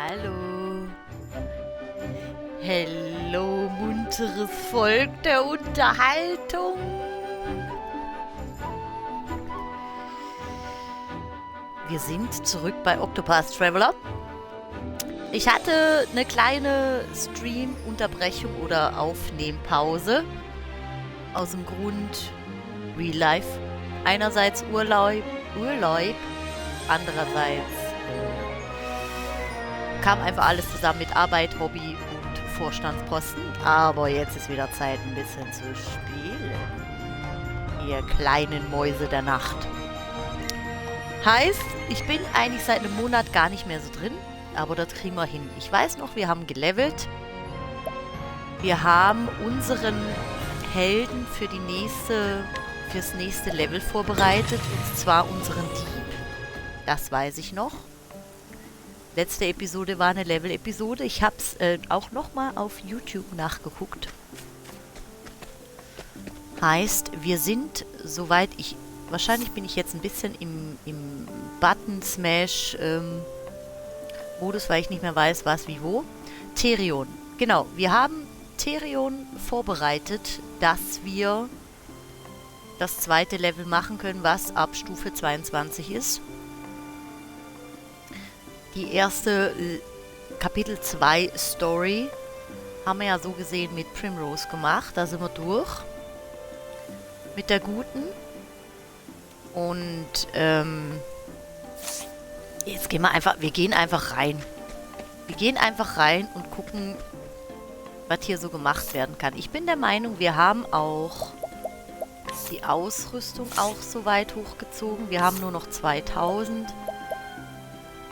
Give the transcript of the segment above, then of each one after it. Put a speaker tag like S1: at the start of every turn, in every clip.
S1: Hallo. Hello, munteres Volk der Unterhaltung. Wir sind zurück bei Octopath Traveler. Ich hatte eine kleine Stream-Unterbrechung oder Aufnehmpause. Aus dem Grund Real Life. Einerseits Urlaub, andererseits kam einfach alles zusammen mit Arbeit, Hobby und Vorstandsposten. Aber jetzt ist wieder Zeit, ein bisschen zu spielen. Ihr kleinen Mäuse der Nacht. Heißt, ich bin eigentlich seit einem Monat gar nicht mehr so drin, aber das kriegen wir hin. Ich weiß noch, wir haben gelevelt. Wir haben unseren Helden fürs nächste Level vorbereitet, und zwar unseren Dieb. Das weiß ich noch. Letzte Episode war eine Level-Episode. Ich habe es auch nochmal auf YouTube nachgeguckt. Heißt, wir sind, soweit ich... Wahrscheinlich bin ich jetzt ein bisschen im Button-Smash-Modus, weil ich nicht mehr weiß, was wie wo. Therion. Genau, wir haben Therion vorbereitet, dass wir das zweite Level machen können, was ab Stufe 22 ist. Die erste Kapitel 2 Story haben wir ja so gesehen mit Primrose gemacht. Da sind wir durch. Mit der Guten. Und jetzt gehen wir gehen einfach rein. Wir gehen einfach rein und gucken, was hier so gemacht werden kann. Ich bin der Meinung, wir haben auch die Ausrüstung auch so weit hochgezogen. Wir haben nur noch 2000.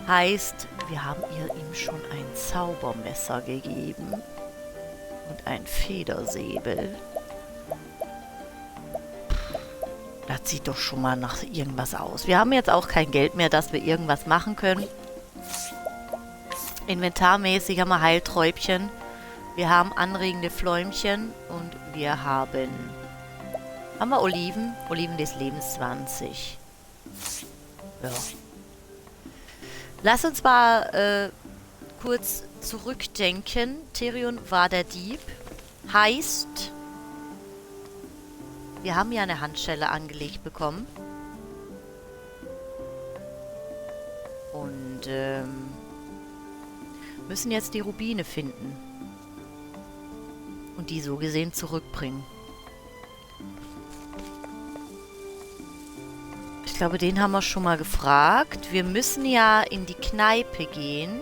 S1: Heißt, wir haben ihm schon ein Zaubermesser gegeben. Und ein Federsäbel. Das sieht doch schon mal nach irgendwas aus. Wir haben jetzt auch kein Geld mehr, dass wir irgendwas machen können. Inventarmäßig haben wir Heilträubchen. Wir haben anregende Fläumchen. Und wir haben wir Oliven. Oliven des Lebens 20. Ja. Lass uns mal kurz zurückdenken. Therion war der Dieb. Heißt... Wir haben ja eine Handschelle angelegt bekommen. Und müssen jetzt die Rubine finden. Und die so gesehen zurückbringen. Ich glaube, den haben wir schon mal gefragt. Wir müssen ja in die Kneipe gehen.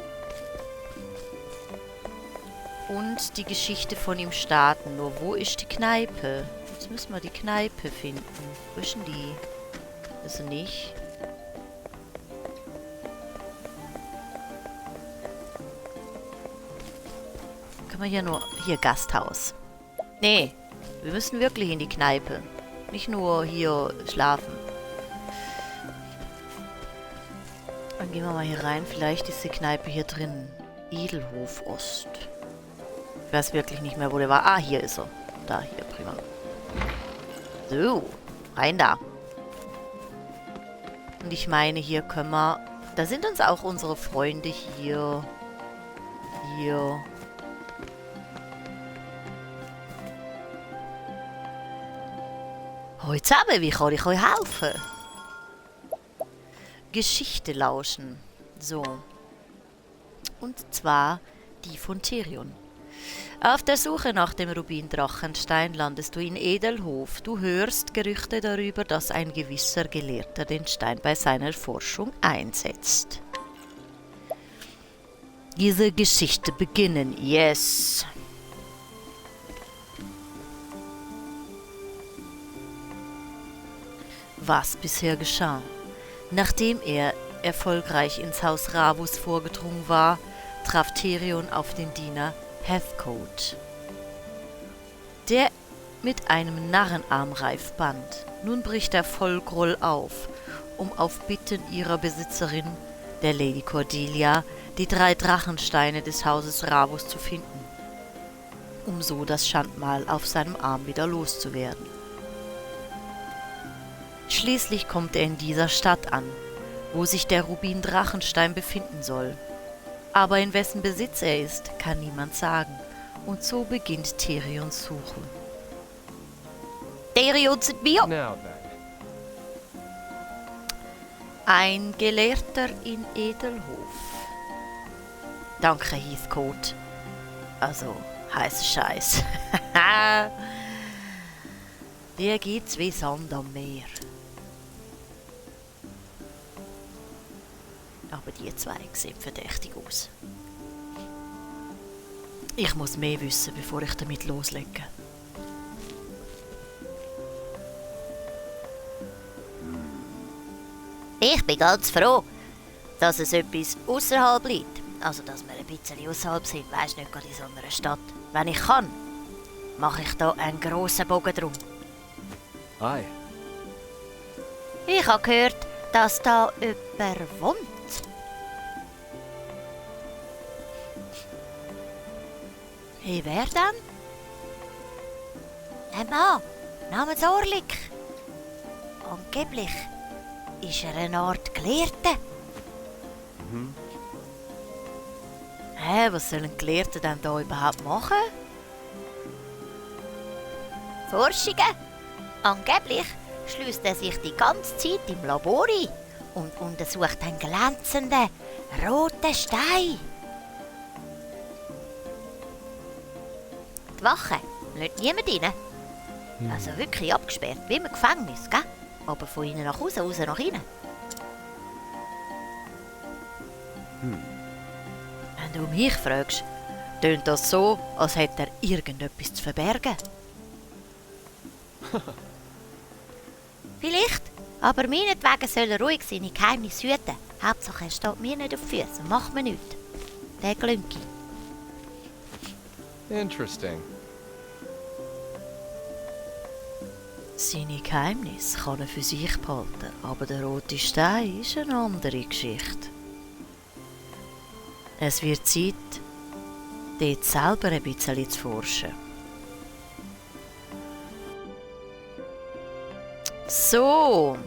S1: Und die Geschichte von ihm starten. Nur wo ist die Kneipe? Jetzt müssen wir die Kneipe finden. Wo ist denn die? Ist sie nicht? Kann man hier nur... Hier, Gasthaus. Nee, wir müssen wirklich in die Kneipe. Nicht nur hier schlafen. Dann gehen wir mal hier rein. Vielleicht ist die Kneipe hier drin. Edelhof Ost. Ich weiß wirklich nicht mehr, wo der war. Ah, hier ist er. Da, hier, prima. So, rein da. Und ich meine, hier können wir... Da sind uns auch unsere Freunde hier. Hier. Hallo zusammen, wie kann ich euch helfen? Geschichte lauschen. So. Und zwar die von Therion. Auf der Suche nach dem Rubindrachenstein landest du in Edelhof. Du hörst Gerüchte darüber, dass ein gewisser Gelehrter den Stein bei seiner Forschung einsetzt. Diese Geschichte beginnen. Yes. Was bisher geschah? Nachdem er erfolgreich ins Haus Ravus vorgedrungen war, traf Therion auf den Diener Heathcote, der mit einem Narrenarmreif band. Nun bricht er voll Groll auf, um auf Bitten ihrer Besitzerin, der Lady Cordelia, die 3 Drachensteine des Hauses Ravus zu finden, um so das Schandmal auf seinem Arm wieder loszuwerden. Schließlich kommt er in dieser Stadt an, wo sich der Rubindrachenstein befinden soll. Aber in wessen Besitz er ist, kann niemand sagen. Und so beginnt Tyrions Suche. Tyrion sind wir!
S2: Now then.
S1: Ein Gelehrter in Edelhof. Danke, Heathcote. Also, heißer Scheiß. Dir geht's wie Sand am Meer. Aber die zwei sehen verdächtig aus. Ich muss mehr wissen, bevor ich damit loslege. Ich bin ganz froh, dass es etwas außerhalb liegt. Also, dass wir ein bisschen außerhalb sind, weisst nicht gerade in so einer Stadt. Wenn ich kann, mache ich da einen grossen Bogen drum.
S2: Aye.
S1: Ich habe gehört, dass da jemand wohnt. Hey, wer denn? Ein Mann namens Orlik. Angeblich ist er eine Art Gelehrter. Hä, was soll ein Gelehrter denn da überhaupt machen? Forschungen. Angeblich schließt er sich die ganze Zeit im Labor ein und untersucht einen glänzenden, roten Stein. Die Wache lässt niemand rein. Also wirklich abgesperrt, wie im Gefängnis, gell? Aber von innen nach außen, raus nach innen. Wenn du mich fragst, tönt das so, als hätte er irgendetwas zu verbergen. Vielleicht, aber meinetwegen soll er ruhig seine Geheimnisse hüten. Hauptsache er steht mir nicht auf die Füße und macht mir nichts. Der Glünki.
S2: Interesting.
S1: Seine Geheimnisse kann er für sich behalten, aber der rote Stein ist eine andere Geschichte. Es wird Zeit, dort selber ein bisschen zu forschen. So,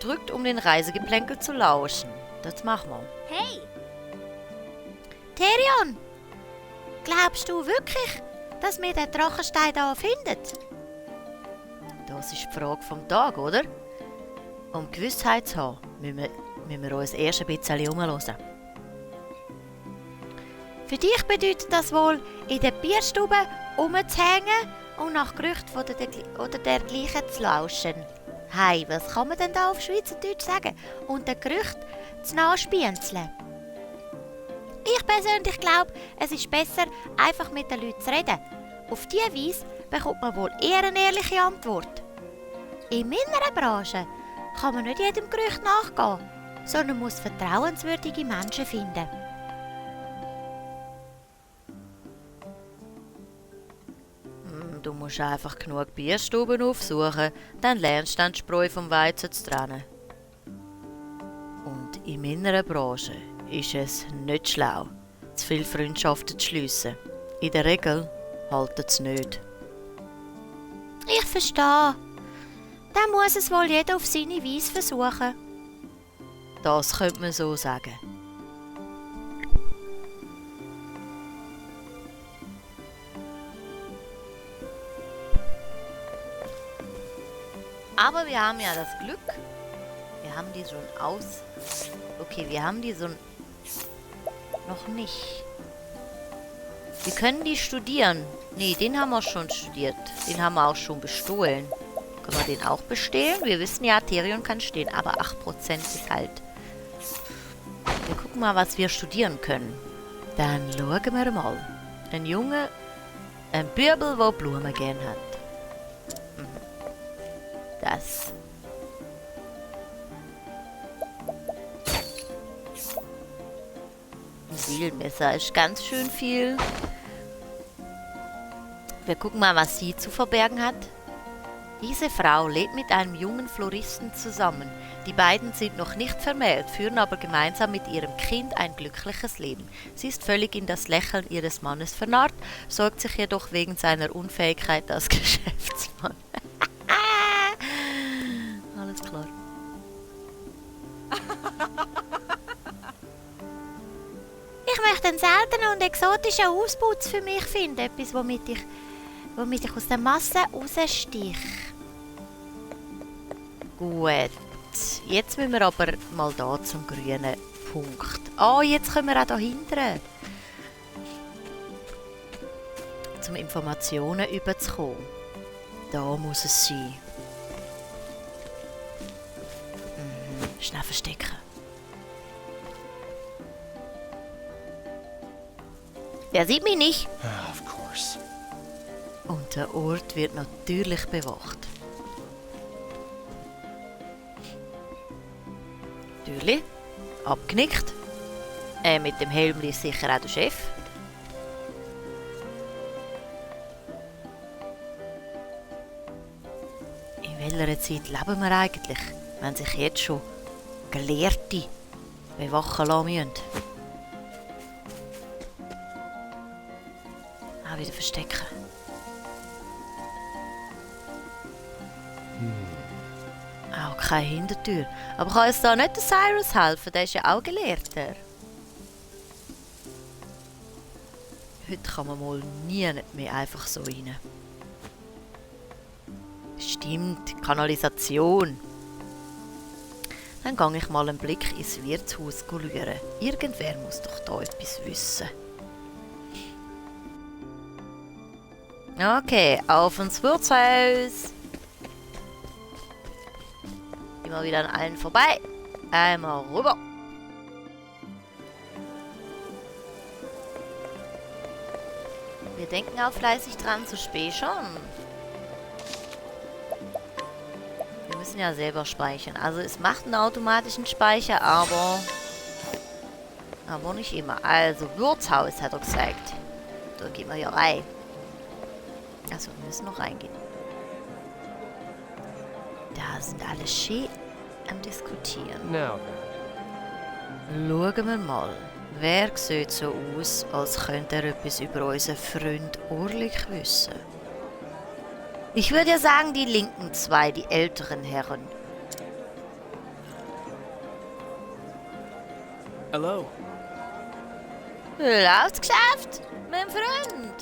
S1: drückt, um den Reisegeplänkel zu lauschen. Das machen wir. Hey! Tyrion! Glaubst du wirklich, dass wir den Drachenstein hier finden? Das ist die Frage vom Tag, oder? Um Gewissheit zu haben, müssen wir uns erst ein bisschen umhören. Für dich bedeutet das wohl, in der Bierstube rumzuhängen und nach Gerüchten oder dergleichen zu lauschen. Hey, was kann man denn da auf Schweizerdeutsch sagen? Und den Gerüchten zu nachspienzeln. Ich persönlich glaube, es ist besser, einfach mit den Leuten zu reden. Auf diese Weise bekommt man wohl eher eine ehrliche Antwort. In meiner Branche kann man nicht jedem Gerücht nachgehen, sondern muss vertrauenswürdige Menschen finden. Du musst einfach genug Bierstuben aufsuchen, dann lernst du den Spreu vom Weizen zu trennen. Und in meiner Branche ist es nicht schlau, zu viele Freundschaften zu schliessen. In der Regel halten sie nicht. Ich verstehe. Dann muss es wohl jeder auf seine Weise versuchen. Das könnte man so sagen. Aber wir haben ja das Glück. Wir haben die schon aus. Okay, wir haben die so noch nicht. Wir können die studieren. Nee, den haben wir schon studiert. Den haben wir auch schon bestohlen. Können wir den auch bestehlen? Wir wissen ja, Tyrion kann stehen, aber 8% ist halt. Wir gucken mal, was wir studieren können. Dann schauen wir mal. Ein Junge, ein Bübel, der Blumen gern hat. Das. Ein Sielmesser ist ganz schön viel. Wir gucken mal, was sie zu verbergen hat. Diese Frau lebt mit einem jungen Floristen zusammen. Die beiden sind noch nicht vermählt, führen aber gemeinsam mit ihrem Kind ein glückliches Leben. Sie ist völlig in das Lächeln ihres Mannes vernarrt, sorgt sich jedoch wegen seiner Unfähigkeit als Geschäftsmann. Alles klar. möchte einen seltenen und exotischen Ausputz für mich finden. Etwas, womit ich aus der Masse rausstiche. Gut. Jetzt müssen wir aber mal da zum grünen Punkt. Jetzt können wir auch da hinten. Um Informationen überzukommen. Da muss es sein. Schnell verstecken. Der sieht mich nicht.
S2: Of course.
S1: Und der Ort wird natürlich bewacht. Natürlich. Abgenickt. Mit dem Helm ist sicher auch der Chef. In welcher Zeit leben wir eigentlich, wenn sich jetzt schon Gelehrte bewachen lassen müssen? Auch wieder verstecken. Auch keine Hintertür. Aber kann uns da nicht der Cyrus helfen? Der ist ja auch Gelehrter. Heute kann man mal nie mehr einfach so rein. Stimmt, Kanalisation. Dann gehe ich mal einen Blick ins Wirtshaus schauen. Irgendwer muss doch da etwas wissen. Okay, auf ins Wirtshaus. Immer wieder an allen vorbei. Einmal rüber. Wir denken auch fleißig dran zu speichern. Wir müssen ja selber speichern. Also es macht einen automatischen Speicher, aber nicht immer. Also Wirtshaus hat er gesagt. Da gehen wir ja rein. Also wir müssen noch reingehen. Da sind alle schön am Diskutieren.
S2: Now
S1: Schauen wir mal. Wer sieht so aus, als könnte er etwas über unseren Freund Orlik wissen? Ich würde ja sagen, die linken zwei, die älteren Herren.
S2: Hello.
S1: Läuft's Geschäft, mein Freund?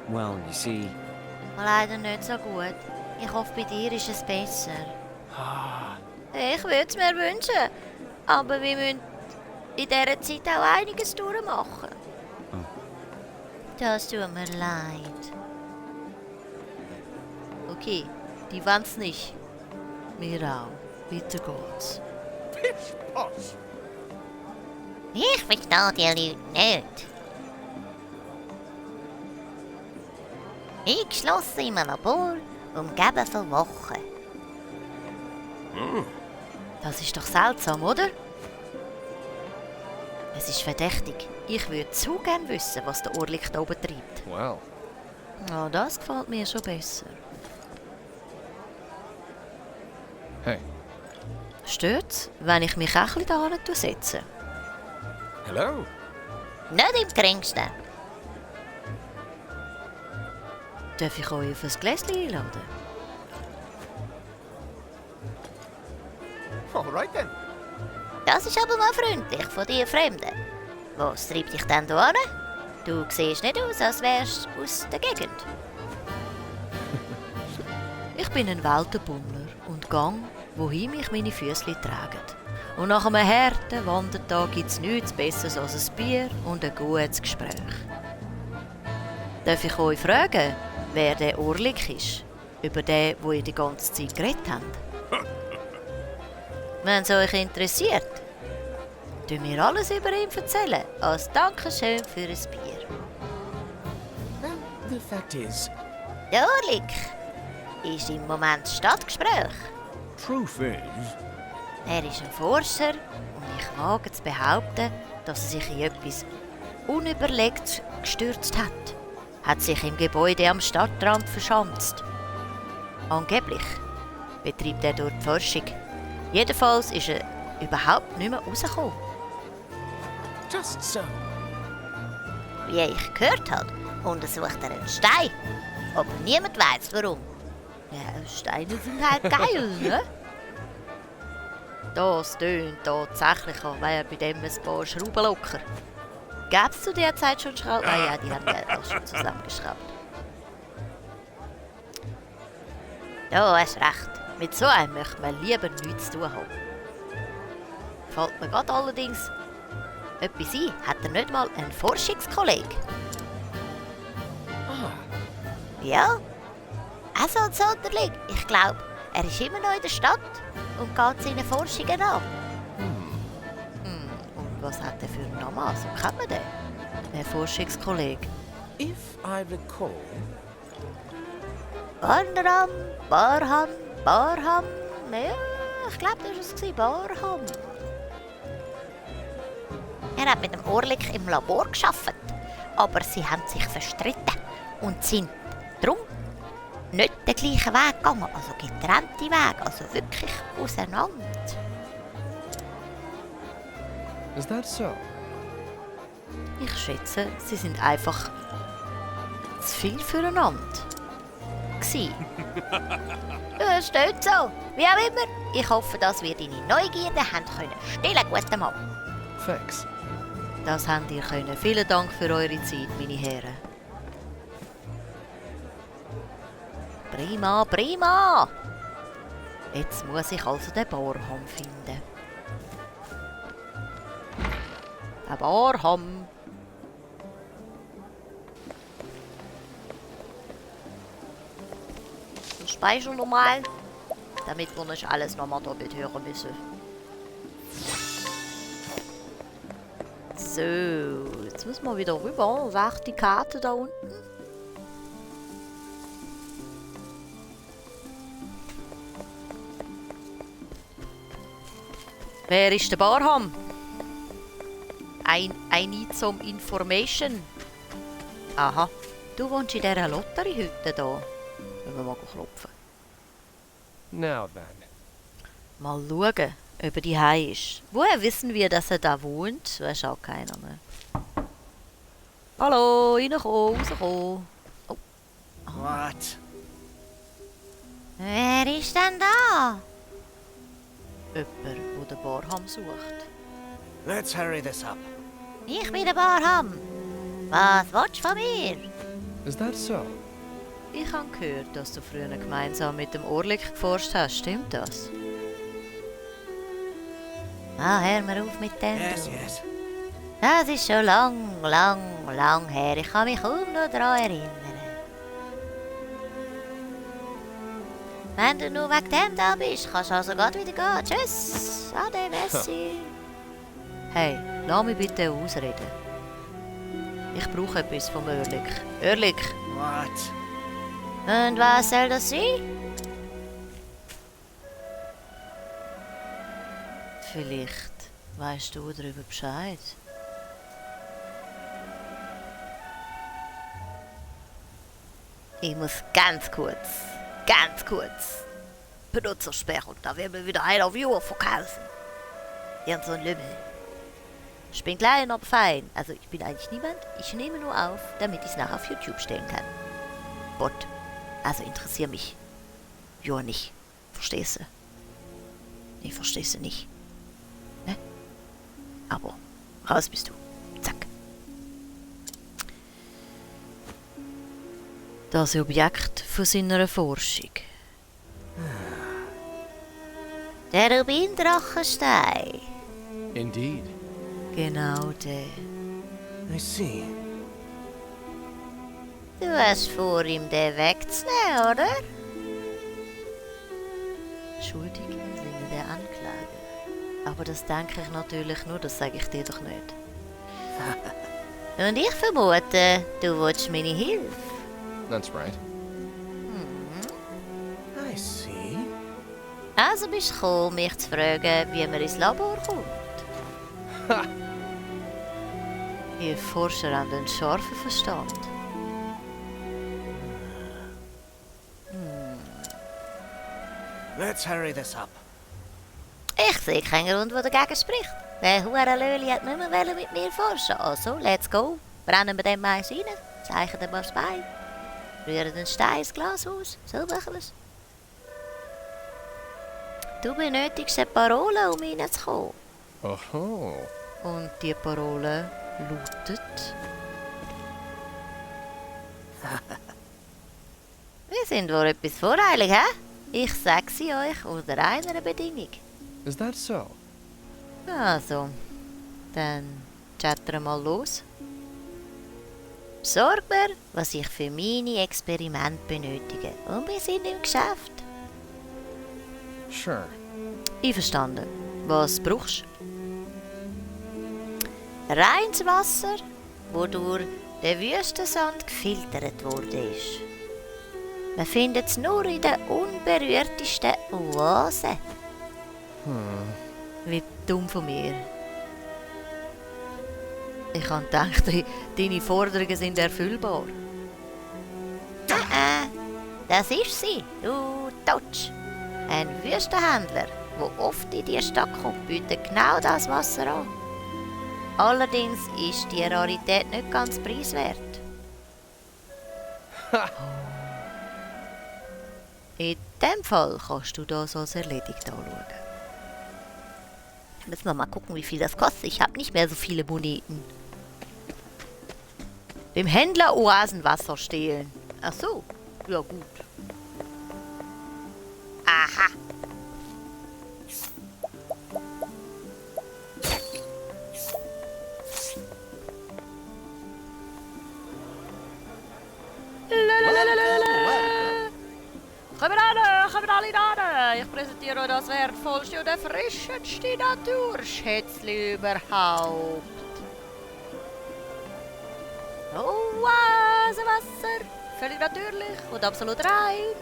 S2: Well, you see.
S1: Leider nicht so gut. Ich hoffe, bei dir ist es besser. Ich würde es mir wünschen, aber wir müssen in dieser Zeit auch einiges durchmachen. Das tut mir leid. Okay, die wollen's nicht. Wir auch. Weiter geht's. Ich verstehe die Leute nicht. Eingeschlossen in einem Labor, umgeben von Wochen. Das ist doch seltsam, oder? Es ist verdächtig. Ich würde zu gern wissen, was der Orlik da oben treibt.
S2: Well.
S1: Oh, das gefällt mir schon besser.
S2: Hey.
S1: Stört's, wenn ich mich auch ein bisschen da setze?
S2: Hello.
S1: Nicht im geringsten. Darf ich euch auf ein Gläschen einladen?
S2: Alright then.
S1: Das ist aber mal freundlich von dir Fremden. Was treibt dich denn da an? Du siehst nicht aus, als wärst du aus der Gegend. Ich bin ein Weltenbummler und gang, wohin mich meine Füßli tragen. Und nach einem harten Wandertag gibt es nichts Besseres als ein Bier und ein gutes Gespräch. Darf ich euch fragen, wer der Orlik ist? Über den, wo ihr die ganze Zeit geredet habt? Wenn es euch interessiert, tun wir alles über ihn erzählen, als Dankeschön für ein Bier.
S3: Well, the fact is,
S1: Der Orlik ist im Moment Stadtgespräch.
S3: truth is,
S1: Er ist ein Forscher und ich wage zu behaupten, dass er sich in etwas unüberlegt gestürzt hat. Hat sich im Gebäude am Stadtrand verschanzt. Angeblich betreibt er dort die Forschung. Jedenfalls ist er überhaupt nicht mehr rausgekommen.
S3: just so.
S1: Wie ich gehört habe, untersucht er einen Stein. Aber niemand weiß warum. Ja, Steine sind halt geil, ne? Das tönt tatsächlich, als wäre bei dem ein paar Schrauben locker. Gäbe es zu der Zeit schon Schrauben? Ja, die haben wir auch schon zusammengeschraubt. Du hast recht. Mit so einem möchte man lieber nichts zu tun haben. Fällt mir gerade allerdings etwas ein. Hat er nicht mal einen Forschungskollegen? Ja? Also ein Sonderling. Ich glaube, er ist immer noch in der Stadt und geht seinen Forschungen an. Und was hat er für einen Namen? Also kennt man den? Der Forschungskollege.
S3: If I recall,
S1: Barnram, Barham. Ja, ich glaube, das war es. Barham. Er hat mit dem Orlik im Labor gearbeitet, aber sie haben sich verstritten und sind darum nicht den gleichen Weg gegangen, also getrennte Wege, also wirklich auseinander.
S2: Is that so?
S1: Ich schätze, sie sind einfach zu viel füreinander gsi. Ja, steht so. Wie auch immer. Ich hoffe, dass wir deine Neugierde haben können stillen, guter Mann.
S2: Thanks.
S1: Das habt ihr können. Vielen Dank für eure Zeit, meine Herren. Prima, prima! Jetzt muss ich also den Barham finden. Der Barham. Den Speicher nochmal, damit wir nicht alles nochmal doppelt hören müssen. So, jetzt müssen wir wieder rüber. Weg die Karte da unten. Wer ist der Barham? I need some information. Aha, du wohnst in dieser Lotteriehütte da. Wenn wir mal klopfen.
S2: Now then.
S1: Mal schauen, ob er daheim ist. Woher wissen wir, dass er da wohnt? Weiß auch keiner mehr. Hallo, reinkommen, rauskommen. Oh.
S3: what?
S1: Wer ist denn da? Jemand, der den Barham sucht.
S3: Let's hurry this up.
S1: Ich bin der Barham. Was willst du von mir?
S2: Is that so?
S1: Ich habe gehört, dass du früher gemeinsam mit dem Orlik geforscht hast. Stimmt das? Ah, hör mir auf mit dem.
S3: Yes,
S1: du.
S3: yes.
S1: Das ist schon lang her. Ich kann mich kaum noch daran erinnern. Wenn du nur wegen dem da bist, kannst du also gerade wieder gehen. Tschüss. Ade, merci. Hey, lass mich bitte ausreden. Ich brauche etwas vom Orlik. Orlik,
S3: What?
S1: und was soll das sein? Vielleicht weißt du darüber Bescheid. Ich muss ganz kurz. Benutzersperrung, da werden wir wieder I Love You verkaufen. Irgend so ein Lümmel. Ich bin klein, aber fein. Also ich bin eigentlich niemand. Ich nehme nur auf, damit ich es nachher auf YouTube stellen kann. Bot. Also interessiert mich. Ja nicht. Verstehst du? Nee, verstehst du nicht. Ne? Aber raus bist du. Zack. Das Objekt von seiner Forschung. Der Rubindrachenstein.
S2: Indeed.
S1: Genau der.
S3: I see.
S1: Du hast vor, ihm den wegzunehmen, oder? Schuldig im Sinne der Anklage. Aber das denke ich natürlich nur, das sage ich dir doch nicht. Und ich vermute, du willst meine Hilfe.
S2: That's right.
S3: I see.
S1: Also bist du gekommen, mich zu fragen, wie man ins Labor kommt.
S2: Ha!
S1: Ihr Forscher haben einen scharfen Verstand.
S3: Let's hurry this up.
S1: Ich sehe keinen Grund, der dagegen spricht. Der Hurenlöli hat nicht mehr mit mir forschen. Also, let's go. Brennen wir dem Mais rein, zeichnen dem was bei. Rühren den Stein ins Glas aus. So machen wir es. Du benötigst eine Parole, um reinzukommen.
S2: Oh.
S1: Und die Parole lautet... Wir sind wohl etwas voreilig, hä? Ich sage sie euch unter einer Bedingung.
S2: Is that so?
S1: Also, dann chattern wir mal los. Besorg mir, was ich für meine Experimente benötige. Und wir sind im Geschäft.
S2: Sure.
S1: Einverstanden. Was brauchst du? Reines Wasser, wo durch den Wüstensand gefiltert wurde. Man findet es nur in den unberührtesten Oasen. Wie dumm von mir. Ich habe gedacht, deine Forderungen sind erfüllbar. Das ist sie, du Totsch. Ein Wüstenhändler, der oft in die Stadt kommt, bietet genau das Wasser an. Allerdings ist die Rarität nicht ganz preiswert. In dem Fall kannst du das als erledigt anschauen. Müssen wir mal gucken, wie viel das kostet. Ich habe nicht mehr so viele Moneten. Dem Händler Oasenwasser stehlen. Ach so, ja gut. Aha. Kommt alle da! Ich präsentiere euch das wertvollste und erfrischendste Naturschätzchen überhaupt. Oasenwasser, völlig natürlich und absolut rein.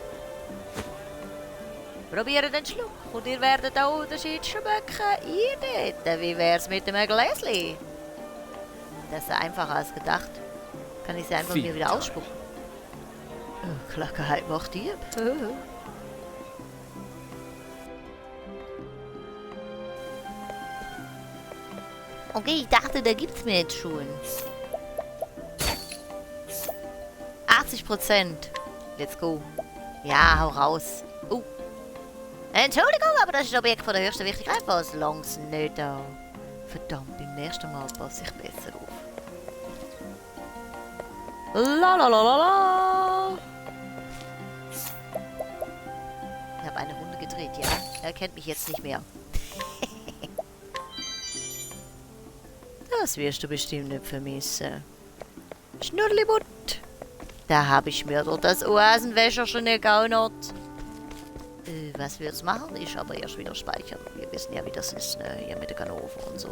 S1: Probiert den Schluck und ihr werdet den Unterschied schmecken. Ihr dort, wie wär's mit einem Gläschen? Das ist einfacher als gedacht. Kann ich sie einfach hier wieder ausspucken? Oh, Klackerheit macht Dieb. Okay, ich dachte, da gibt's mir jetzt schon. 80%. Let's go. Ja, hau raus. Entschuldigung, aber das ist ein Objekt von der höchsten Wichtigkeit. Was lang's nicht an? Verdammt, beim nächsten Mal passe ich besser auf. La la la la la. Ich habe eine Runde gedreht, ja? Er kennt mich jetzt nicht mehr. Das wirst du bestimmt nicht vermissen. Schnurrlibutt. Da habe ich mir doch das Oasenwäscherchen gegaunert. Was wir jetzt machen, ist aber erst wieder speichern. Wir wissen ja, wie das ist, ne? Hier mit der Ganove und so.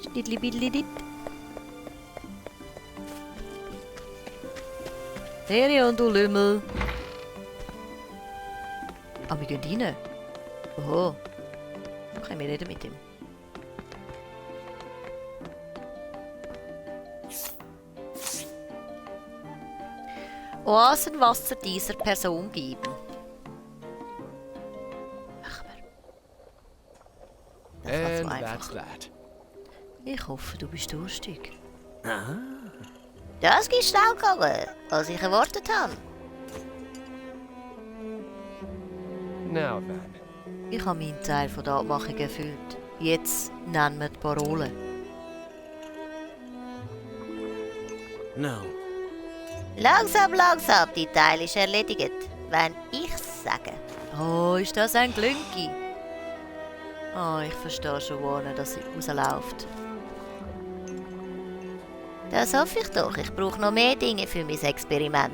S1: Schnittli-bidli-dit. Serion, du Lümmel. Ah, wir gehen rein. Oho. Können wir reden mit ihm? Oasenwasser dieser Person geben. Machen wir. Das war zu
S2: And
S1: einfach.
S2: that's that.
S1: Ich hoffe, du bist durstig.
S3: Aha.
S1: Das ist schnell gegangen, als ich erwartet habe.
S2: Now then.
S1: Ich habe meinen Teil von der Abmachung erfüllt. Jetzt nennen wir die Parole.
S3: No.
S1: Langsam, langsam, die Teil ist erledigt, wenn ich's sage. Oh, ist das ein Glünki? Oh, ich verstehe schon, wohin das rausläuft. Das hoffe ich doch. Ich brauche noch mehr Dinge für mein Experiment.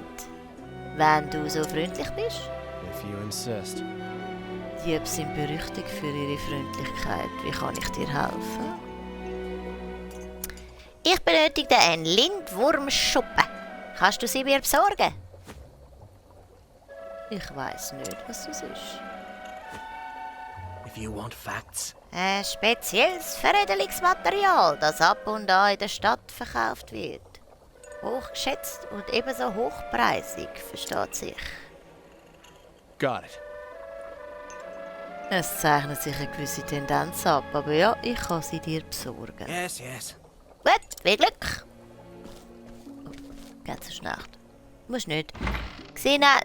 S1: Wenn du so freundlich bist.
S2: If you insist.
S1: Diebe sind berüchtigt für ihre Freundlichkeit. Wie kann ich dir helfen? Ich benötige einen Lindwurmschuppen. Kannst du sie mir besorgen? Ich weiß nicht, was das ist.
S3: If you want facts,
S1: Ein spezielles Veredelungsmaterial, das ab und an in der Stadt verkauft wird. Hochgeschätzt und ebenso hochpreisig, versteht sich.
S2: Got it.
S1: Es zeichnet sich eine gewisse Tendenz ab, aber ja, ich kann sie dir besorgen.
S3: yes, yes.
S1: Gut, Viel Glück. Oh, ganze Schnacht. Muss nicht. Xena,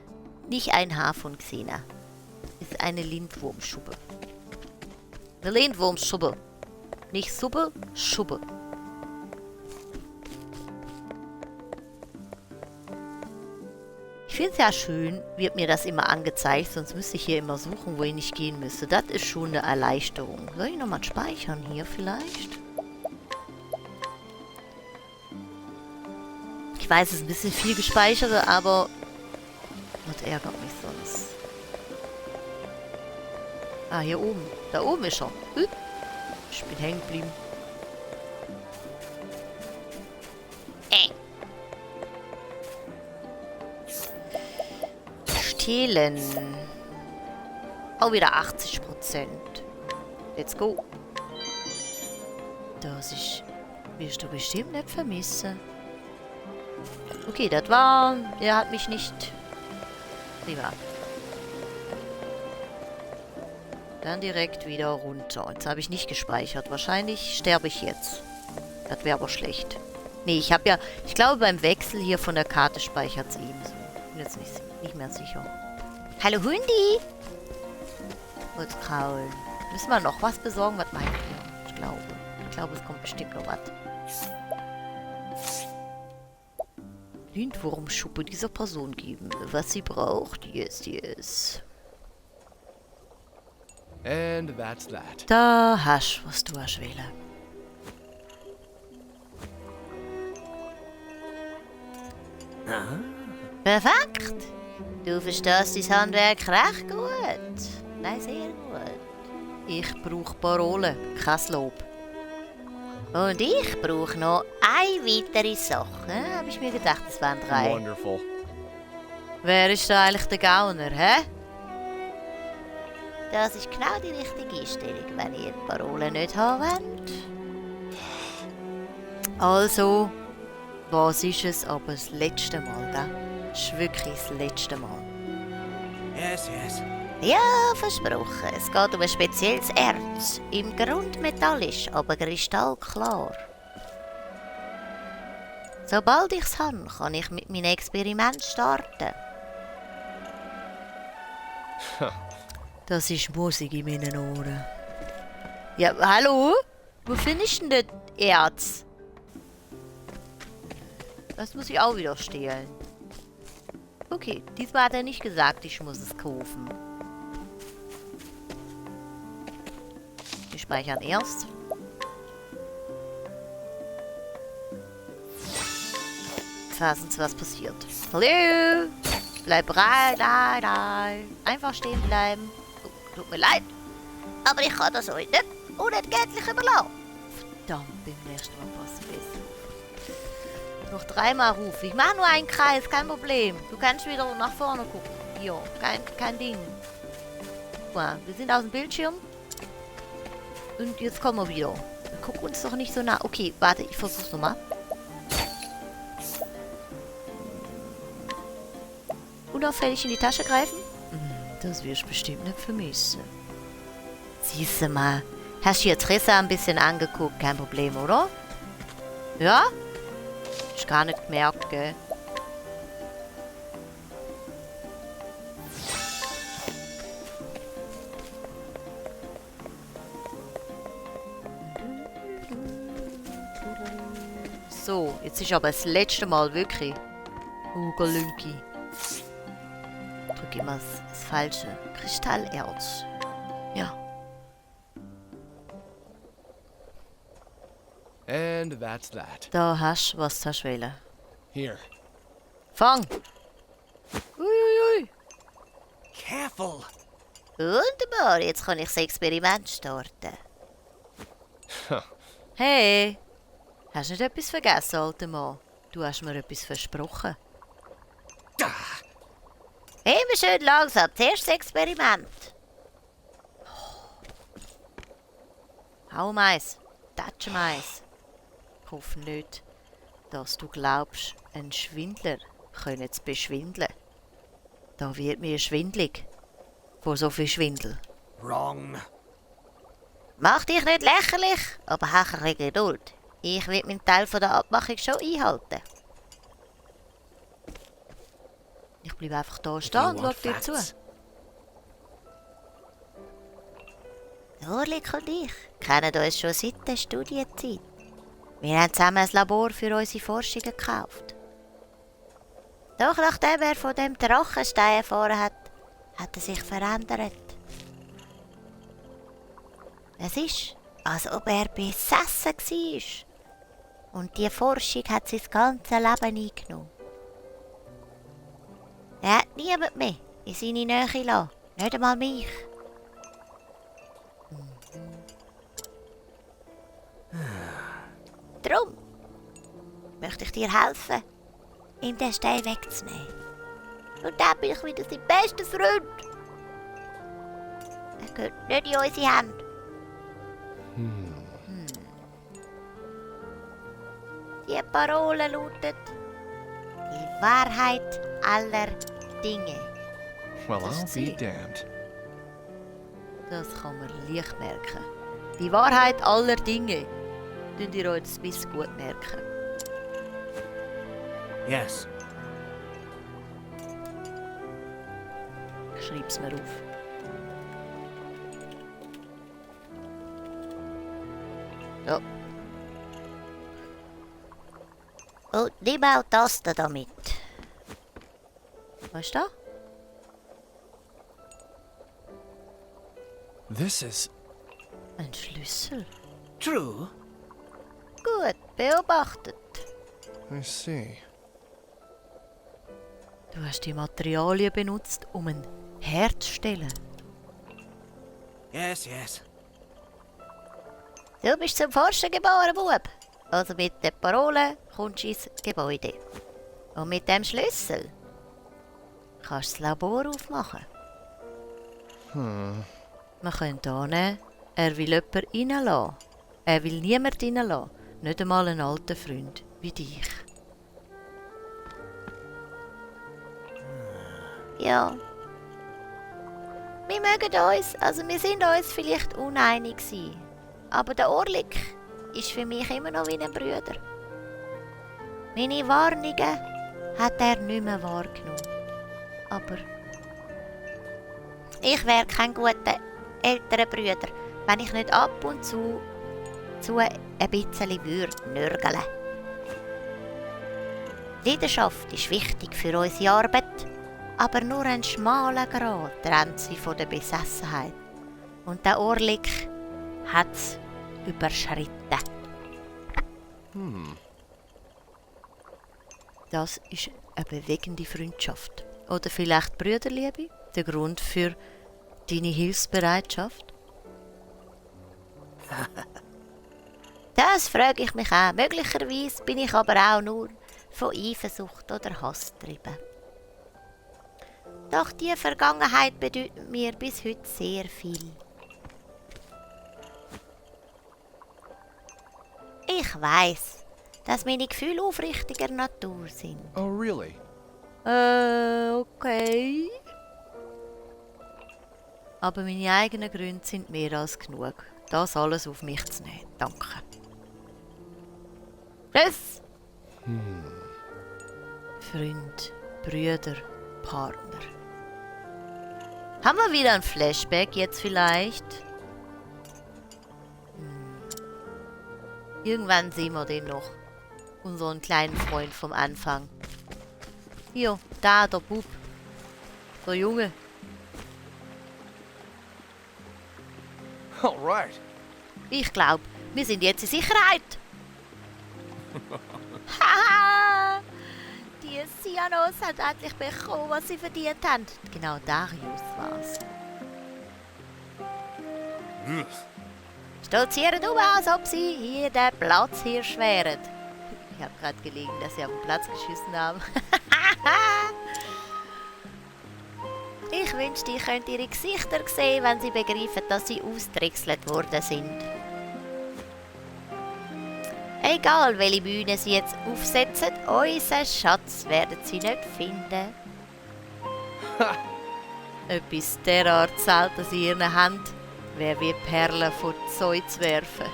S1: nicht ein Haar von Xena. Ist eine Lindwurmschubbe. Eine Lindwurmschubbe. Nicht Suppe, Schubbe. Ich finde es ja schön, wird mir das immer angezeigt, sonst müsste ich hier immer suchen, wo ich nicht gehen müsste. Das ist schon eine Erleichterung. Soll ich nochmal speichern hier vielleicht? Ich weiß, es ist ein bisschen viel gespeichert, aber das ärgert mich sonst. Ah, hier oben. Da oben ist er. Ich bin hängen geblieben. Stehlen. Auch wieder 80%. Let's go. Das wirst du bestimmt nicht vermissen. Okay, das war... Er hat mich nicht... Prima. Dann direkt wieder runter. Jetzt habe ich nicht gespeichert. Wahrscheinlich sterbe ich jetzt. Das wäre aber schlecht. Nee, ich habe ja... Ich glaube, beim Wechsel hier von der Karte speichert es ebenso. Bin jetzt nicht mehr sicher. Hallo Hundi! Kurz kraulen. Müssen wir noch was besorgen? Was meint ihr? Ich glaube, es kommt bestimmt noch was. Lindwurmschuppe dieser Person geben. Was sie braucht. Yes.
S2: And that's that.
S1: Da hast was du hast wählen.
S3: Ah,
S1: Perfekt! Du verstehst dein Handwerk recht gut. Nein, sehr gut. Ich brauche Parolen, kein Lob. Und ich brauche noch eine weitere Sache. Habe ich mir gedacht, es wären 3.
S2: Wonderful.
S1: Wer ist da eigentlich der Gauner, hä? Das ist genau die richtige Einstellung, wenn ihr die Parolen nicht haben wollt. Also, was ist es aber das letzte Mal, gell? Das ist wirklich das letzte Mal.
S3: yes.
S1: Ja, versprochen. Es geht um ein spezielles Erz. Im Grund metallisch, aber kristallklar. Sobald ich es habe, kann ich mit meinem Experiment starten. Das ist Musik in meinen Ohren. Ja, hallo? Wo findest du denn das Erz? Das muss ich auch wieder stehlen. Okay, diesmal hat er nicht gesagt, ich muss es kaufen. Wir speichern erst. Fassen, was passiert. Hallo! Bleib bereit, nein. Einfach stehen bleiben. Oh, tut mir leid. Aber ich kann das heute nicht unentgeltlich überlassen. Verdammt, beim nächsten Mal passt besser. Noch 3-mal rufen. Ich mache nur einen Kreis, kein Problem. Du kannst wieder nach vorne gucken. Ja, kein Ding. Guck mal, wir sind aus dem Bildschirm. Und jetzt kommen wir wieder. Guck uns doch nicht so nah. Okay, warte, ich versuch's nochmal. Unauffällig in die Tasche greifen? Das wirst du bestimmt nicht vermissen. Siehst du mal. Hast du hier Tressa ein bisschen angeguckt? Kein Problem, oder? Ja? Ist gar nicht gemerkt, gell? So, jetzt ist aber das letzte Mal wirklich. Galünki. Drück immer das falsche. Kristallerz. Ja.
S2: And that's that.
S1: Da hast du was zu wählen.
S2: Here.
S1: Fang! Uiuiui.
S3: Careful.
S1: Wunderbar, jetzt kann ich das Experiment starten.
S2: Huh.
S1: Hey! Hast du nicht etwas vergessen, alter Mann? Du hast mir etwas versprochen. Immer schön langsam, zuerst das Experiment. Hau Mais, tatsch Mais. Ich hoffe nicht, dass du glaubst, ein Schwindler könne zu beschwindeln. Da wird mir schwindlig. Vor so viel Schwindel.
S3: Wrong.
S1: Mach dich nicht lächerlich, aber hab ein bisschen Geduld. Ich will meinen Teil von der Abmachung schon einhalten. Ich bleibe einfach da stehen und schau dir zu. Orlik und ich kennen uns schon seit der Studienzeit. Wir haben zusammen ein Labor für unsere Forschungen gekauft. Doch nachdem er von dem Drachenstein erfahren hat, hat er sich verändert. Es ist, als ob er besessen war. Und die Forschung hat sein ganzes Leben eingenommen. Er hat niemand mehr in seine Nähe gelassen, nicht einmal mich. Darum möchte ich dir helfen, ihm den Stein wegzunehmen. Und dann bin ich wieder sein bester Freund. Er gehört nicht in unsere Hände. Die Parole lautet: die Wahrheit aller Dinge.
S2: Well,
S1: Das
S2: I'll
S1: ist
S2: be
S1: sie.
S2: damned.
S1: Das kann man leicht merken. Die Wahrheit aller Dinge. Könnt ihr euch ein bisschen gut merken.
S3: Yes.
S1: Ich schreibe es mir auf. So. Und nimm auch das da damit. Was ist da?
S2: This is...
S1: Ein Schlüssel.
S3: True.
S1: Gut beobachtet.
S2: I see.
S1: Du hast die Materialien benutzt, um ein Herd zu stellen.
S3: Yes, yes.
S1: Du bist zum Forschen geboren, Bub. Also mit der Parole kommst du ins Gebäude. Und mit dem Schlüssel kannst du das Labor aufmachen. Man könnte annehmen, er will jemanden reinlassen. Er will niemanden reinlassen. Nicht einmal einen alten Freund wie dich. Ja. Wir mögen uns, also wir sind uns vielleicht uneinig gewesen. Aber der Orlik ist für mich immer noch wie ein Bruder. Meine Warnungen hat er nicht mehr wahrgenommen. Aber ich wäre kein guter älterer Bruder, wenn ich nicht ab und zu ein bisschen nörgeln würde. Leidenschaft ist wichtig für unsere Arbeit, aber nur ein schmaler Grat trennt sie von der Besessenheit. Und der Orlik hat es überschritten. Das ist eine bewegende Freundschaft. Oder vielleicht Brüderliebe, der Grund für deine Hilfsbereitschaft? Das frage ich mich auch. Möglicherweise bin ich aber auch nur von Eifersucht oder Hass getrieben. Doch die Vergangenheit bedeutet mir bis heute sehr viel. Ich weiss, dass meine Gefühle aufrichtiger Natur sind.
S2: Oh, really?
S1: Okay. Aber meine eigenen Gründe sind mehr als genug, das alles auf mich zu nehmen. Danke. Tschüss! Freund, Brüder, Partner. Haben wir wieder ein Flashback jetzt vielleicht? Irgendwann sehen wir den noch. Unseren kleinen Freund vom Anfang. Hier, da, der Bub. Der Junge.
S2: All right.
S1: Ich glaube, wir sind jetzt in Sicherheit. Haha! Die Cyanos hat endlich bekommen, was sie verdient haben. Genau Darius war's. Stolzieren um, als ob sie hier der Platzhirsch wären. Ich habe gerade gelegen, dass sie auf den Platz geschissen haben. Ich wünschte, ich könnte ihre Gesichter sehen, wenn sie begreifen, dass sie ausdrechselt worden sind. Egal, welche Bühne sie jetzt aufsetzen, unseren Schatz werden sie nicht finden. Etwas derart Seltenes in ihren Händen wäre wie Perlen vor Zeug zu werfen.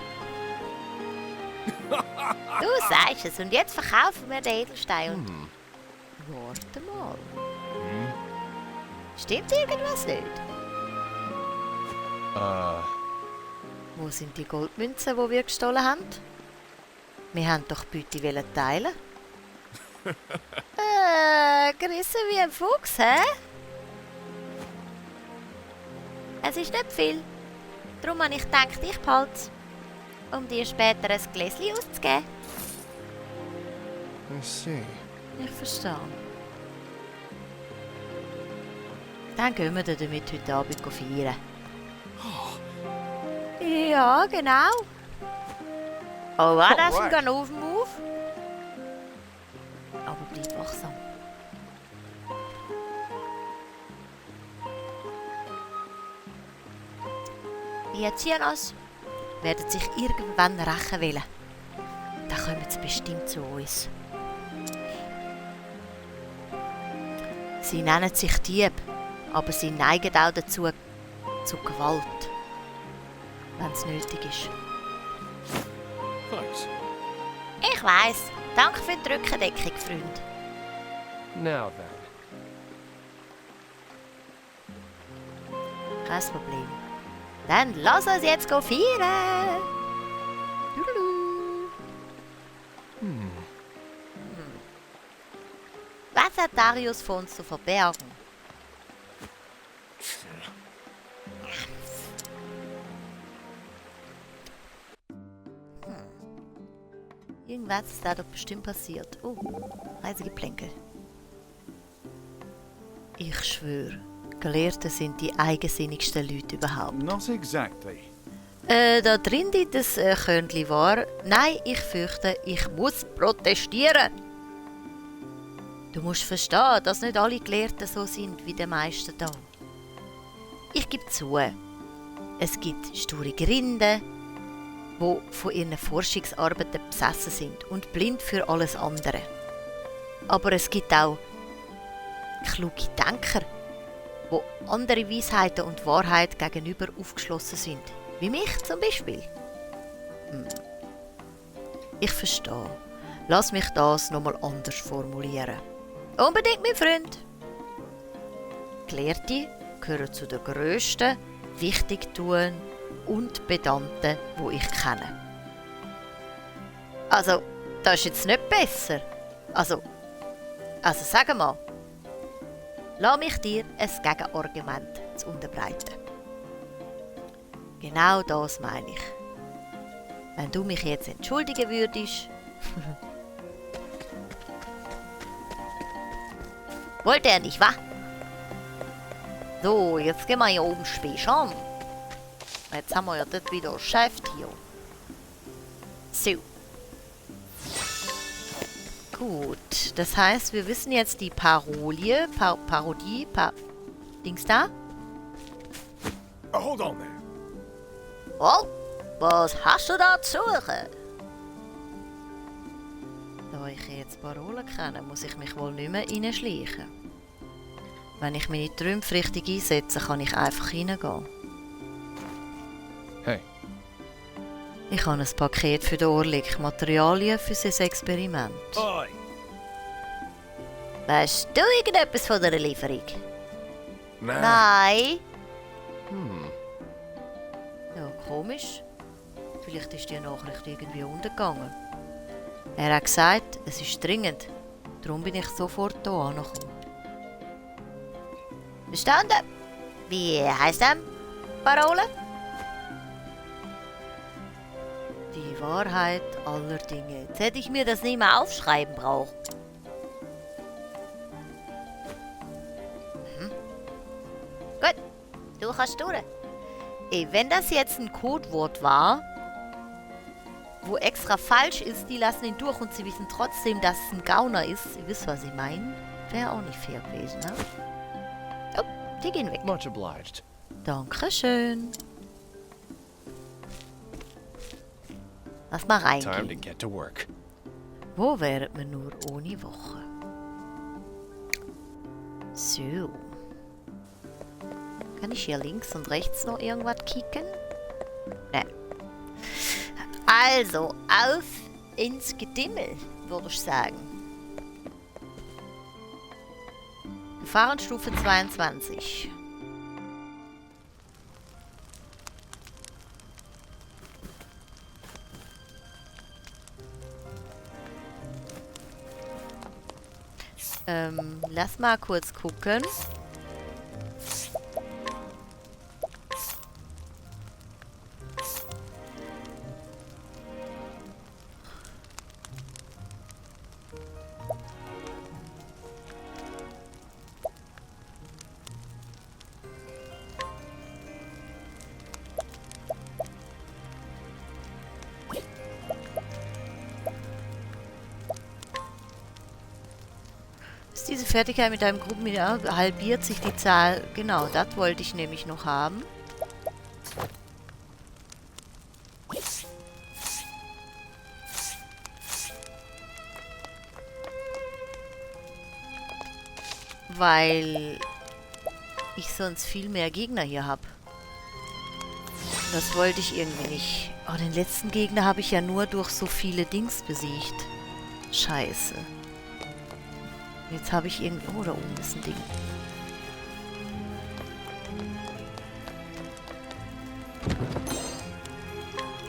S1: Du sagst es, und jetzt verkaufen wir den Edelstein. Und warte mal. Stimmt irgendwas nicht? Wo sind die Goldmünzen, die wir gestohlen haben? Wir haben doch die Beute wollen teilen. Gerissen wie ein Fuchs, hä? Es ist nicht viel. Darum habe ich gedacht, ich behalte es, um dir später ein Gläschen auszugeben.
S2: I see.
S1: Ich verstehe. Dann gehen wir damit heute Abend feiern. Ja, genau. Oh, war das ein Ganoven-Move? Aber bleib wachsam. Die Erziehers werden sich irgendwann rächen wollen. Dann kommen sie bestimmt zu uns. Sie nennen sich Dieb, aber sie neigen auch dazu zu Gewalt, wenn es nötig ist.
S2: Thanks.
S1: Ich weiss. Danke für die Rückendeckung, Freund.
S2: Now then.
S1: Kein Problem. Dann lass uns jetzt feiern. Tudelu. Was hat Darius von uns zu verbergen? Irgendwas ist da doch bestimmt passiert. Oh, Reisegeplänkel. Ich schwöre, Gelehrte sind die eigensinnigsten Leute überhaupt.
S4: Not exactly.
S1: Da drin liegt das Körnchen wahr. Nein, ich fürchte, ich muss protestieren. Du musst verstehen, dass nicht alle Gelehrten so sind wie die meisten da. Ich gebe zu, es gibt sture Grinden, die von ihren Forschungsarbeiten besessen sind und blind für alles andere. Aber es gibt auch kluge Denker, die andere Weisheiten und Wahrheit gegenüber aufgeschlossen sind. Wie mich zum Beispiel. Ich verstehe. Lass mich das nochmal anders formulieren. Unbedingt, mein Freund. Gelehrte gehören zu den grössten, Wichtigtun und Pedanten, die ich kenne. Also, das ist jetzt nicht besser. Also sag mal. Lass mich dir ein Gegenargument zu unterbreiten. Genau das meine ich. Wenn du mich jetzt entschuldigen würdest. Wollte er nicht, wa? So, jetzt gehen wir hier oben speichern. Jetzt haben wir ja dort wieder ein Geschäft hier. So. Gut, das heißt, wir wissen jetzt die Parodie, Dings da.
S4: Hold on there.
S1: Oh, was hast du da zu suchen? Da ich jetzt Parolen kenne, muss ich mich wohl nicht mehr reinschleichen. Wenn ich meine Trümpfe richtig einsetze, kann ich einfach reingehen.
S2: Hey.
S1: Ich habe ein Paket für den Orlik, Materialien für sein Experiment.
S4: Oi.
S1: Weißt du irgendetwas von dieser Lieferung?
S4: Nah.
S1: Nein.
S2: Hmm.
S1: Ja, komisch. Vielleicht ist die Nachricht irgendwie untergegangen. Er hat gesagt, es ist dringend. Darum bin ich sofort hier angekommen. Verstanden? Wie heisst das? Parole? Die Wahrheit aller Dinge. Jetzt hätte ich mir das nicht mehr aufschreiben brauchen. Gut, du kannst durch. Wenn das jetzt ein Codewort war, wo extra falsch ist, die lassen ihn durch und sie wissen trotzdem, dass es ein Gauner ist. Ihr wisst, was ich meine. Wäre auch nicht fair gewesen, ne? Oh, die gehen weg.
S2: Much obliged.
S1: Dankeschön. Lass mal
S2: Time to
S1: reingehen.
S2: get to work.
S1: Wo wären wir nur ohne Woche? So. Kann ich hier links und rechts noch irgendwas kicken? Nein. Also, auf ins Gedimmel, würde ich sagen. Gefahrenstufe 22. Lass mal kurz gucken. Diese Fertigkeit mit einem Gruppenmineral halbiert sich die Zahl. Genau, das wollte ich nämlich noch haben. Weil ich sonst viel mehr Gegner hier habe. Das wollte ich irgendwie nicht. Oh, den letzten Gegner habe ich ja nur durch so viele Dings besiegt. Scheiße. Jetzt habe ich irgendwie... Oh, da oben ist ein Ding.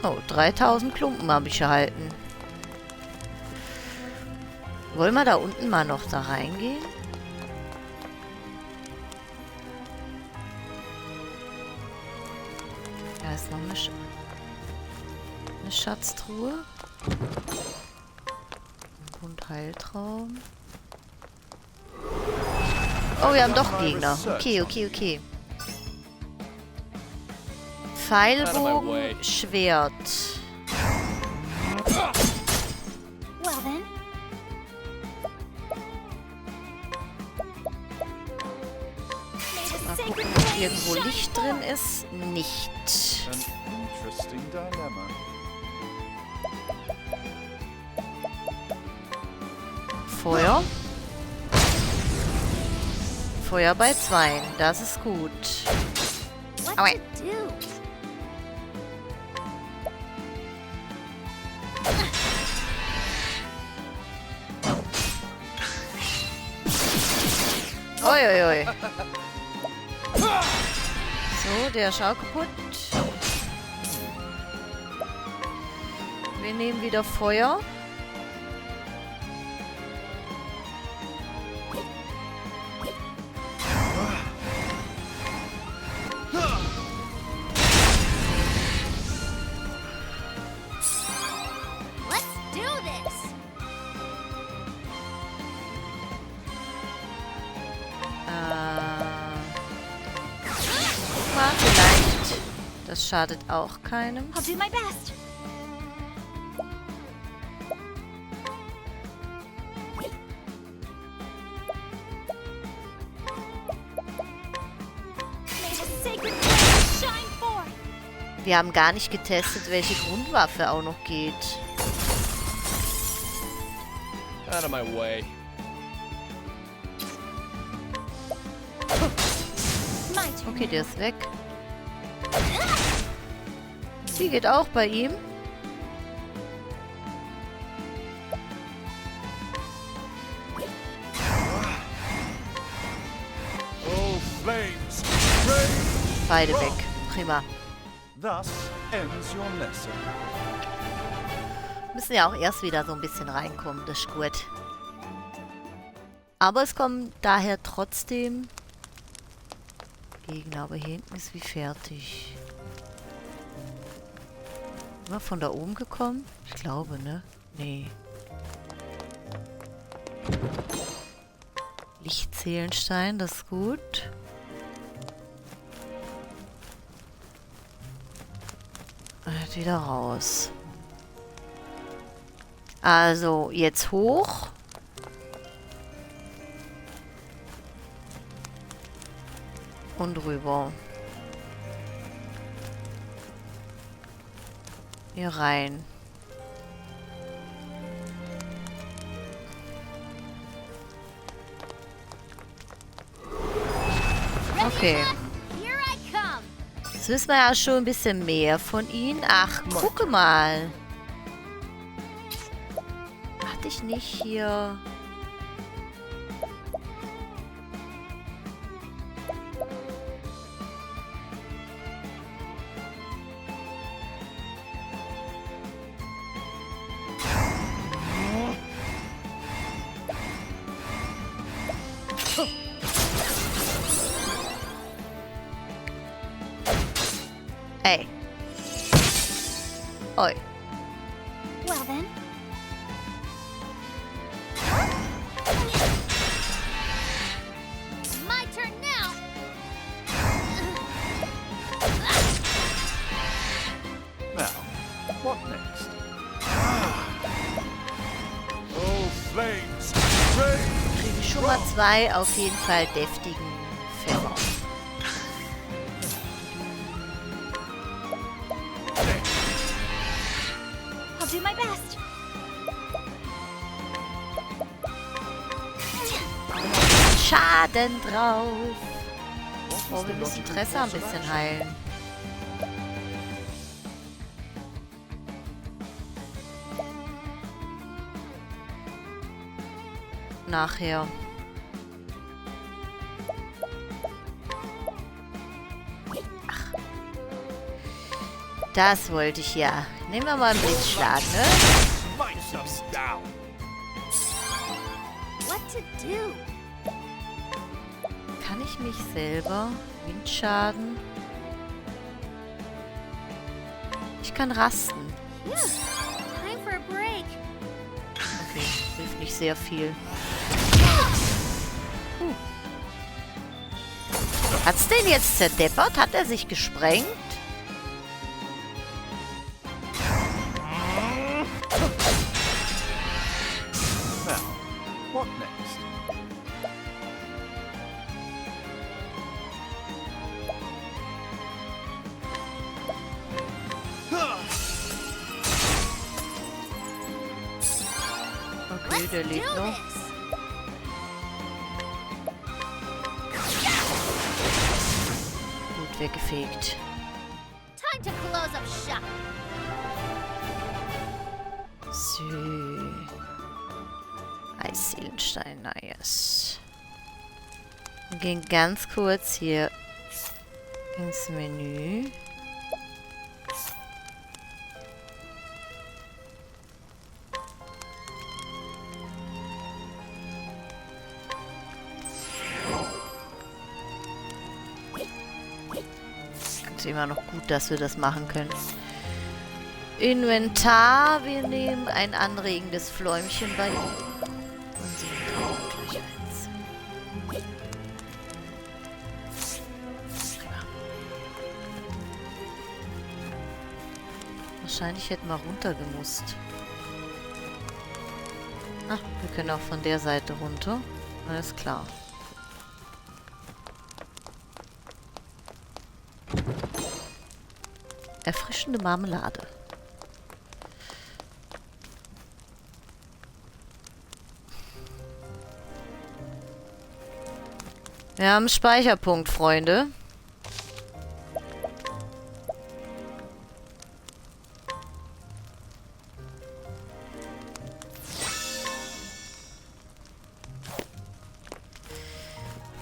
S1: Oh, 3000 Klumpen habe ich erhalten. Wollen wir da unten mal noch da reingehen? Da ist noch eine Schatztruhe. Und Heiltraum. Oh, wir haben doch Gegner. Okay, okay, okay. Pfeilbogen, Schwert.
S5: Well then.
S1: Mal gucken, ob irgendwo Licht drin ist. Nicht.
S4: An interesting dilemma.
S1: Feuer. Feuer bei 2. Das ist gut.
S5: What
S1: Aua.
S5: to do?
S1: Uiuiui. So, der ist auch kaputt. Wir nehmen wieder Feuer.
S5: Let's do this.
S1: Guck mal, vielleicht. Das schadet auch keinem.
S5: I'll do my best. May the sacred flame shine forth.
S1: Wir haben gar nicht getestet, welche Grundwaffe auch noch geht.
S2: Out of my way.
S5: My turn.
S1: Okay, der ist weg. Die geht auch bei ihm.
S4: All flames, rage!
S1: Beide weg. Prima.
S4: Thus ends your lesson.
S1: Müssen ja auch erst wieder so ein bisschen reinkommen, das ist gut. Aber es kommen daher trotzdem Gegner. Aber hier hinten ist wie fertig. Sind wir von da oben gekommen? Ich glaube, ne? Nee. Lichtseelenstein, das ist gut. Und wieder raus. Also, jetzt hoch. Und rüber. Hier rein. Okay.
S5: Here I come.
S1: Jetzt wissen wir ja schon ein bisschen mehr von ihnen. Ach, gucke mal. Hätte ich nicht hier... Ey. Oi.
S5: Well then. My turn now.
S4: Now, what next? Oh, flames! Rain!
S1: Kriegen schon mal 2 auf jeden Fall deftigen Pfeffer.
S5: I'll do my best.
S1: Schaden drauf.
S4: What
S1: Oh,
S4: was
S1: wir
S4: the
S1: müssen
S4: logical
S1: Tressa ein
S4: course of
S1: bisschen
S4: action?
S1: heilen. Nachher. Ach. Das wollte ich ja. Nehmen wir mal einen Blitzschlag, ne?
S3: Smite them down.
S5: What to do?
S1: Kann ich mich selber Windschaden? Ich kann rasten.
S5: Yeah. Time for a break.
S1: Okay, hilft nicht sehr viel. Hat's den jetzt zerdeppert? Hat er sich gesprengt?
S4: Now, what next?
S1: Okay, der
S5: Do
S1: lebt noch.
S5: this.
S1: Gut weggefegt.
S5: Time to close up shop.
S1: So. Eisseelenstein, nice. Wir gehen ganz kurz hier ins Menü. Ist immer noch gut, dass wir das machen können. Inventar. Wir nehmen ein anregendes Fläumchen bei ihm. Und sie brauchen gleich eins. Prima. Wahrscheinlich hätten wir runtergemusst. Ah, wir können auch von der Seite runter. Alles klar. Erfrischende Marmelade. Wir haben einen Speicherpunkt, Freunde.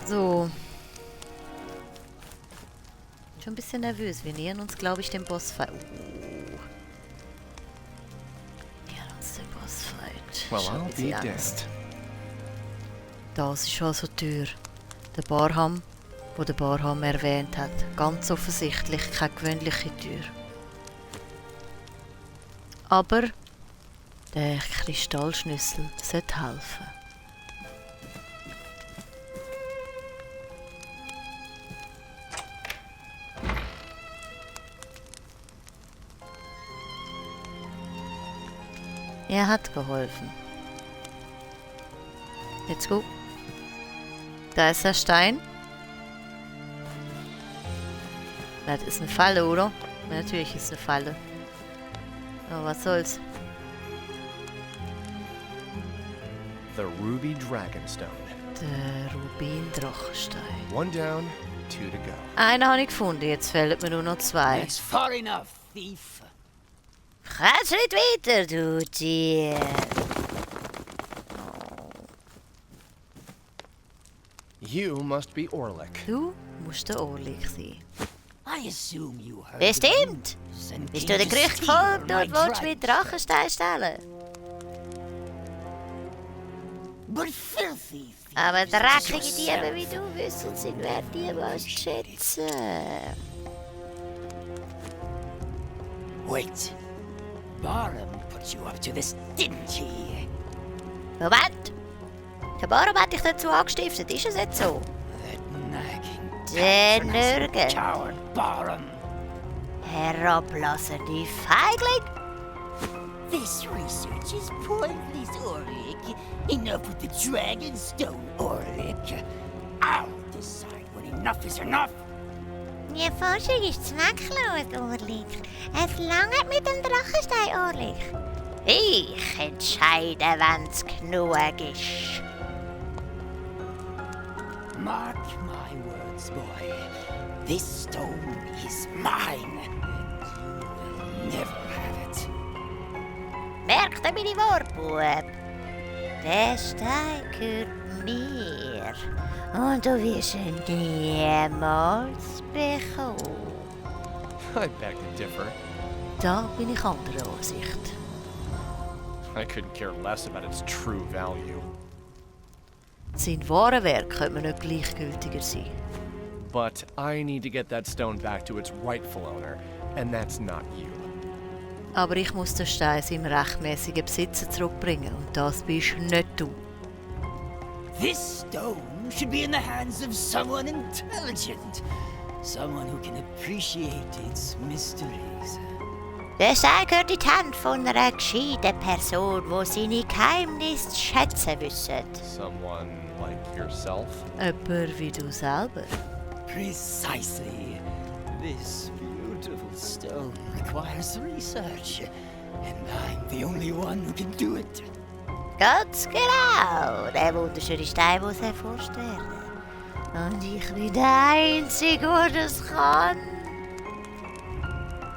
S1: So. Schon ein bisschen nervös. Wir nähern uns, glaube ich, dem Bossfight. Nähern uns dem Bossfight.
S3: Well,
S1: Schau,
S3: I'll
S1: wie sie
S3: be
S1: Angst.
S3: damned.
S1: Das ist also die Tür. Der Barham, wo der Barham erwähnt hat. Ganz offensichtlich keine gewöhnliche Tür. Aber der Kristallschlüssel sollte helfen. Er hat geholfen. Let's go. Da ist der Stein. Das ist eine Falle, oder? Natürlich ist eine Falle. Aber was soll's?
S3: The Ruby Dragonstone.
S1: Der Rubindrachenstein.
S3: One down, 2 to go.
S1: Einen habe ich gefunden, jetzt fehlen mir nur noch 2.
S6: It's far enough, thief.
S1: Schritt weiter, du Tier.
S3: You must be Orlick.
S1: Du musst der Orlik sein.
S6: I assume you heard
S1: Bestimmt!
S6: the news and
S1: Bist
S6: came
S1: du der
S6: to
S1: Gerücht
S6: steal
S1: gefolgt
S6: my
S1: und willst mit
S6: dragon.
S1: Drachenstein stellen?
S6: But filthy thieves
S1: Aber dreckige
S6: such
S1: Diebe wie du wissen sind wer Diebe zu schätzen.
S6: Wait. Barham put you up to this, didn't he?
S1: Moment! Der Baron hat dich dazu angestiftet, ist es nicht so?
S6: That nagging,
S1: Der
S6: patronizing
S1: Nörgel.
S6: coward Barham.
S1: Herablassende Feigling!
S6: This research is pointless, Orlick. Enough with the Dragonstone, Orlick. I'll decide when enough is enough.
S1: Die Forschung ist zwecklos, Orlik. Es langt mit dem Drachenstein, Orlik. Ich entscheide, wenn's genug ist.
S6: Mark my words, boy. This stone is mine. You will never have it.
S1: Merkt ihr meine Worte, Bub? Der Stein gehört mir. Und du wirst ihn niemals bekommen.
S3: I beg to differ.
S1: Da bin ich anderer Ansicht.
S3: I couldn't care less about its true value.
S1: Sein wahres Werk könnte mir nicht gleichgültiger sein.
S3: But I need to get that stone back to its rightful owner, and that's not you.
S1: Aber ich muss den Stein seinem rechtmäßigen Besitzer zurückbringen und das bist nicht du.
S6: This stone should be in the hands of someone intelligent. Someone who can appreciate its mysteries.
S1: Der Stein gehört in die Hände von einer gescheiten Person, die seine Geheimnisse zu schätzen wissen.
S3: Someone like yourself?
S1: Jemand wie du selber.
S6: Precisely. This beautiful stone requires research, and I'm the only one who can do it.
S1: Ganz genau. Der wunderschöne Stein muss erforscht werden. Und ich bin der Einzige, der das kann.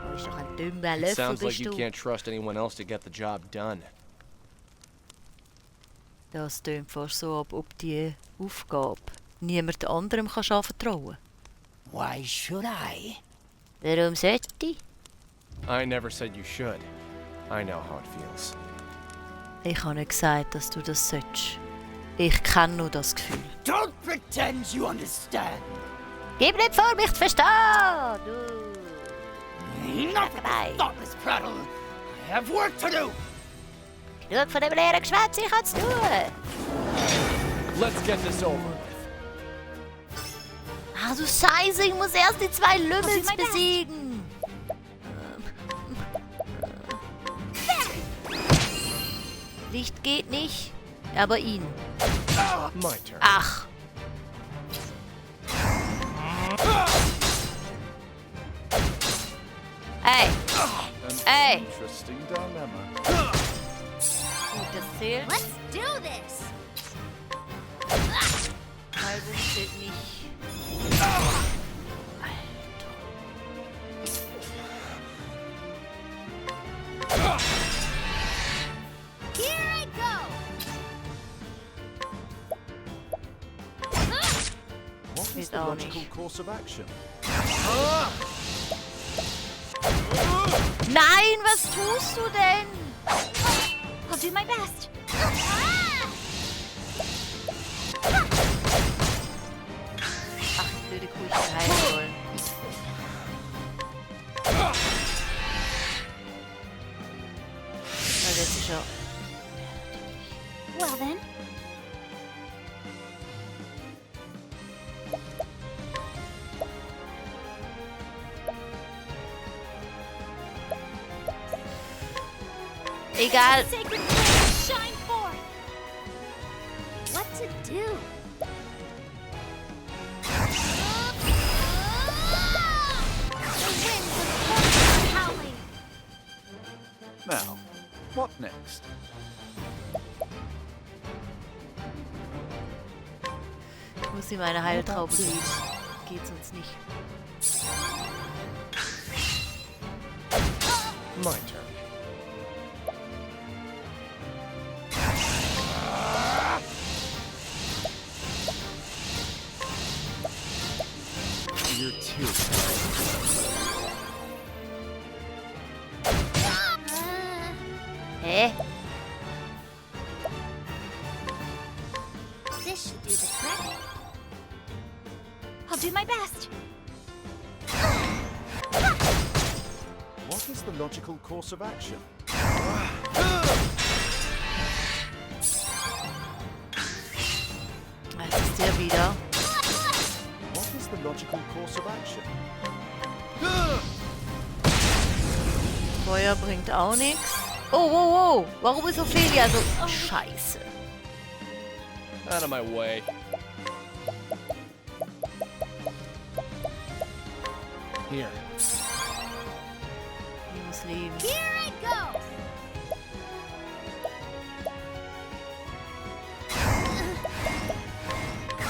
S1: Du bist doch ein dümmer
S3: It
S1: Löffel,
S3: sounds like
S1: bist
S3: you
S1: du.
S3: can't trust anyone else to get the job done.
S1: Das tönt fast so, ob die Aufgabe niemand anderem kann anvertrauen kann.
S6: Why should I?
S1: Warum sollte ich?
S3: I never said you should. I know how it feels.
S1: Ich habe nicht gesagt, dass du das solltest. Ich kenne nur das Gefühl.
S6: Don't pretend you understand.
S1: Gib nicht vor, mich zu verstehen! Du!
S6: Enough of
S1: Bye.
S6: this thoughtless prattle. I have work to do.
S1: Genug von dem leeren Geschwätz, ich habe zu tun!
S3: Let's get this over with.
S1: Ah, du Scheiße, ich muss erst die zwei Lümmels
S5: my best.
S1: besiegen! Licht geht nicht, aber ihn.
S3: My turn.
S1: Ach! Ey! Ey!
S4: Interesting dilemma.
S1: Gut, das zählt.
S5: Let's do this.
S1: Halbung zählt nicht.
S5: Here I go.
S4: What is
S1: Geht
S4: the
S1: auch
S4: logical
S1: nicht.
S4: course of action?
S1: Nein, was tust du denn?
S5: I'll do my best.
S1: Ach, die blöde Kuh, ich hätte heilen sollen. Weil das ist ja...
S5: Well then.
S1: Egal.
S5: Sacred flame, shine forth. What to do? The winds of force are howling.
S4: Now, what next?
S1: Ich muss ihm eine Heiltraube geben. Geht sonst nicht.
S3: My turn.
S4: What is the logical course of action?
S1: Jetzt ist der wieder.
S4: What is the logical course of action?
S1: Feuer bringt auch nichts. Oh, wow, wow. Warum ist Ophelia so... Scheiße.
S2: Out of my way.
S3: Here.
S1: Die muss leben.
S5: Here I go!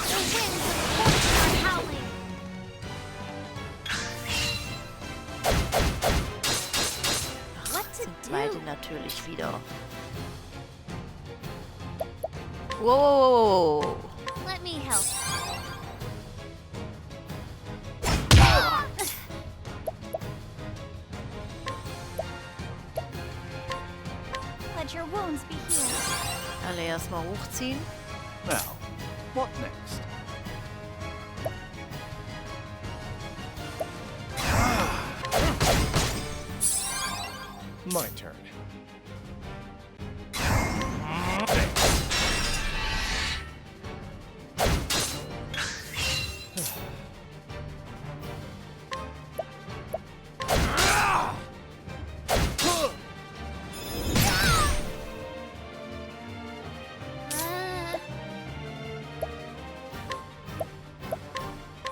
S5: The winds of fortune are howling. What to
S1: Beide
S5: do?
S1: natürlich wieder. Wow.
S5: Let me help. Let your wounds be healed.
S1: Alle erstmal hochziehen.
S4: Now, what next?
S3: My turn.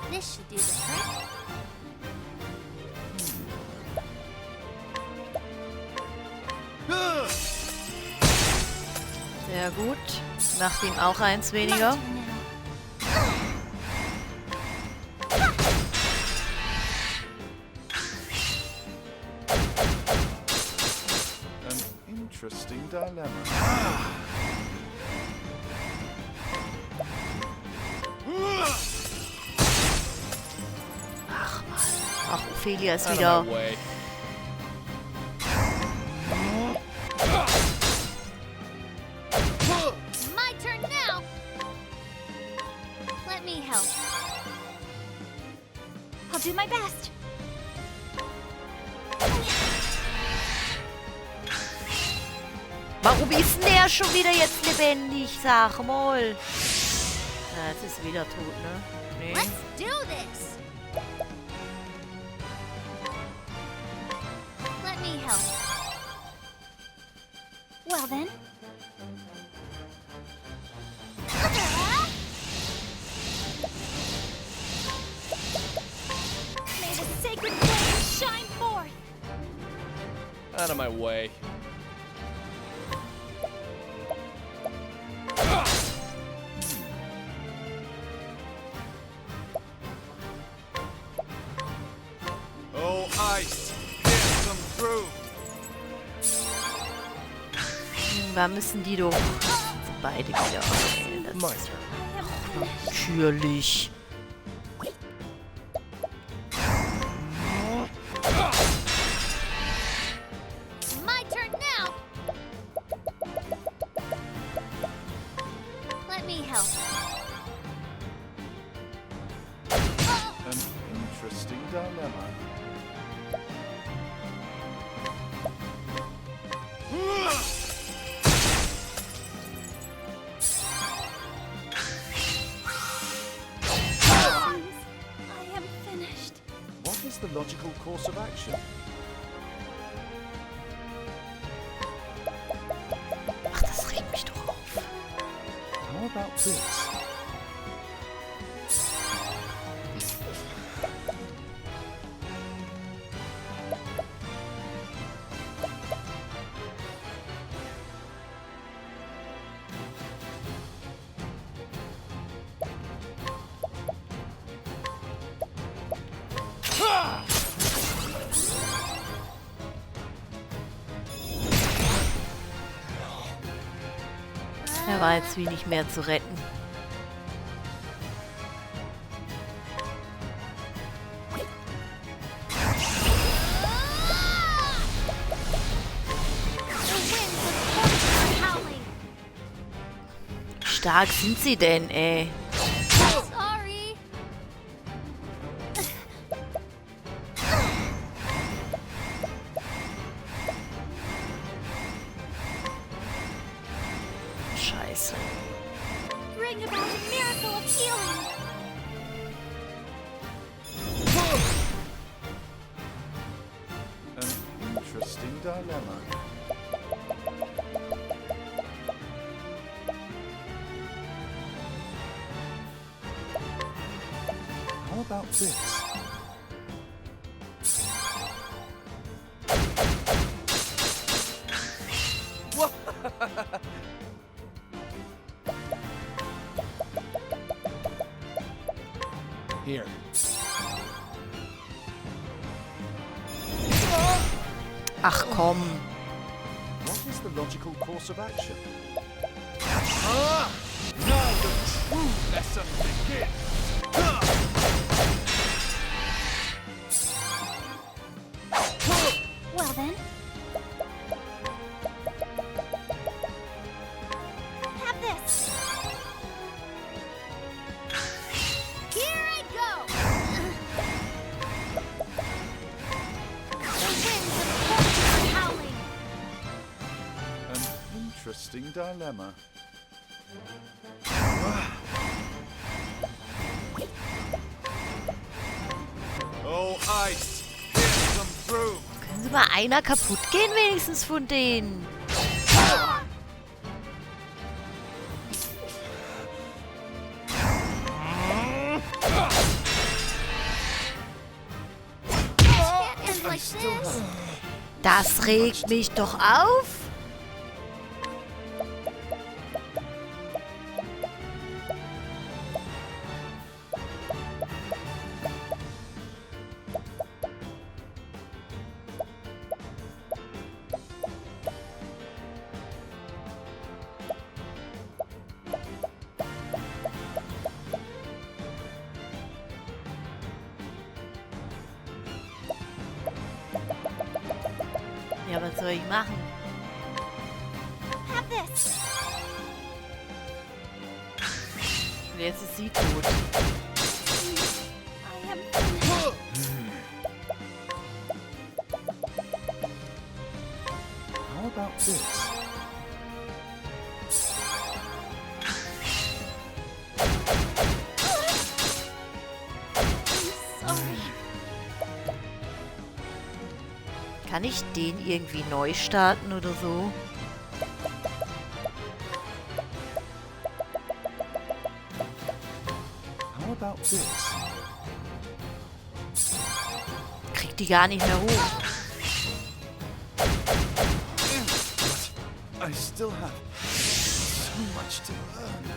S5: This should do the trick.
S1: Sehr gut. Macht ihm auch eins
S5: My
S1: weniger.
S5: turn now.
S4: An interesting dilemma.
S1: Ach, Ophelia ist
S2: Out
S1: wieder...
S2: of my way.
S5: My turn now. Let me help. I'll do my best.
S1: Warum ist denn der schon wieder jetzt lebendig? Sag mal. Ja, jetzt ist er wieder tot, ne? Nee.
S5: Let's do this. Let me help. Well then. May the sacred flame shine forth.
S2: Out of my way.
S4: Oh, ice! Pierce them through!
S1: Da müssen die doch beide wieder. Okay, das
S3: My
S1: ist
S3: turn.
S1: natürlich.
S5: My turn now. Let me help.
S4: An interesting dilemma.
S5: I am finished.
S4: What is the logical course of action?
S1: Ach, das regt mich doch auf.
S4: How about this?
S1: Er war jetzt wie nicht mehr zu retten.
S5: The winds of fortune are howling.
S1: Stark sind sie denn, ey?
S5: Sorry.
S1: was.
S5: Bring about a miracle of healing.
S4: An interesting dilemma. How about this?
S3: Here.
S1: Ach komm.
S4: What is the logical course of action?
S3: Now the true lesson begins.
S5: Well then. Have this. Here I go. The winds of fortune are howling.
S4: An interesting dilemma. Oh, ice! Pierce them through!
S1: Können Sie mal einer kaputt gehen wenigstens von denen?
S5: Can't end like this.
S1: Das regt mich doch auf. Ja, was soll ich machen?
S5: Have this.
S1: Jetzt ist sie tot.
S5: I am
S4: How about this?
S5: sorry.
S1: Kann ich den irgendwie neu starten oder so?
S4: How about this?
S1: Krieg die gar nicht mehr hoch.
S4: I still have so much to learn.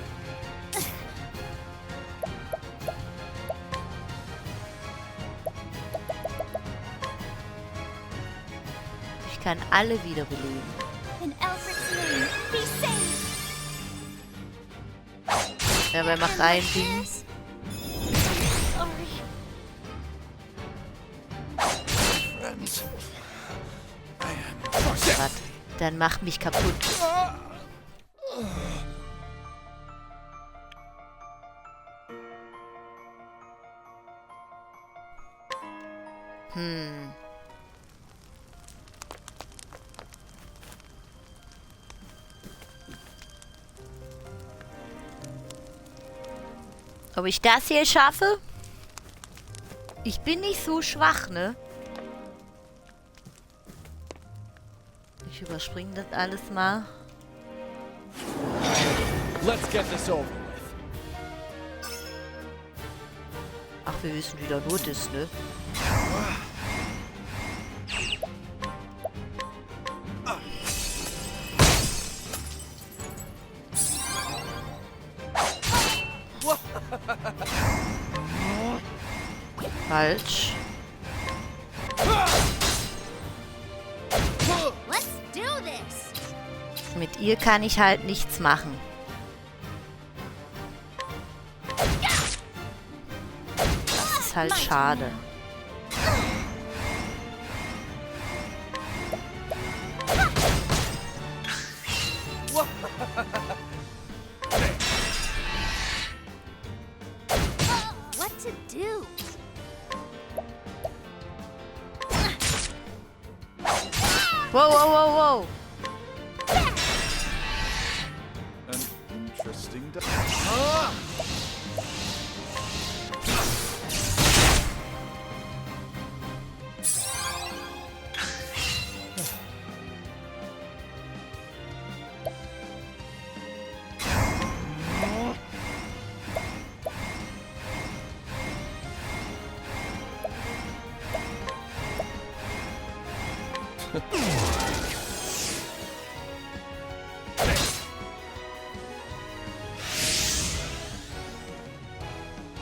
S1: Ich kann alle wiederbeleben.
S5: In Alfred's name, be saved.
S1: Ja, wer macht ein Ding?
S5: Sorry.
S4: Friends,
S1: Gott, dann mach mich kaputt. Ob ich das hier schaffe? Ich bin nicht so schwach, ne? Ich überspringe das alles mal.
S3: Let's get this over with.
S1: Ach, wir wissen, wie der Not ist, ne? Falsch.
S5: Let's do this.
S1: Mit ihr kann ich halt nichts machen. Das ist halt schade.
S5: What to do?
S1: Wow, wow, wow, wow.
S4: an interesting.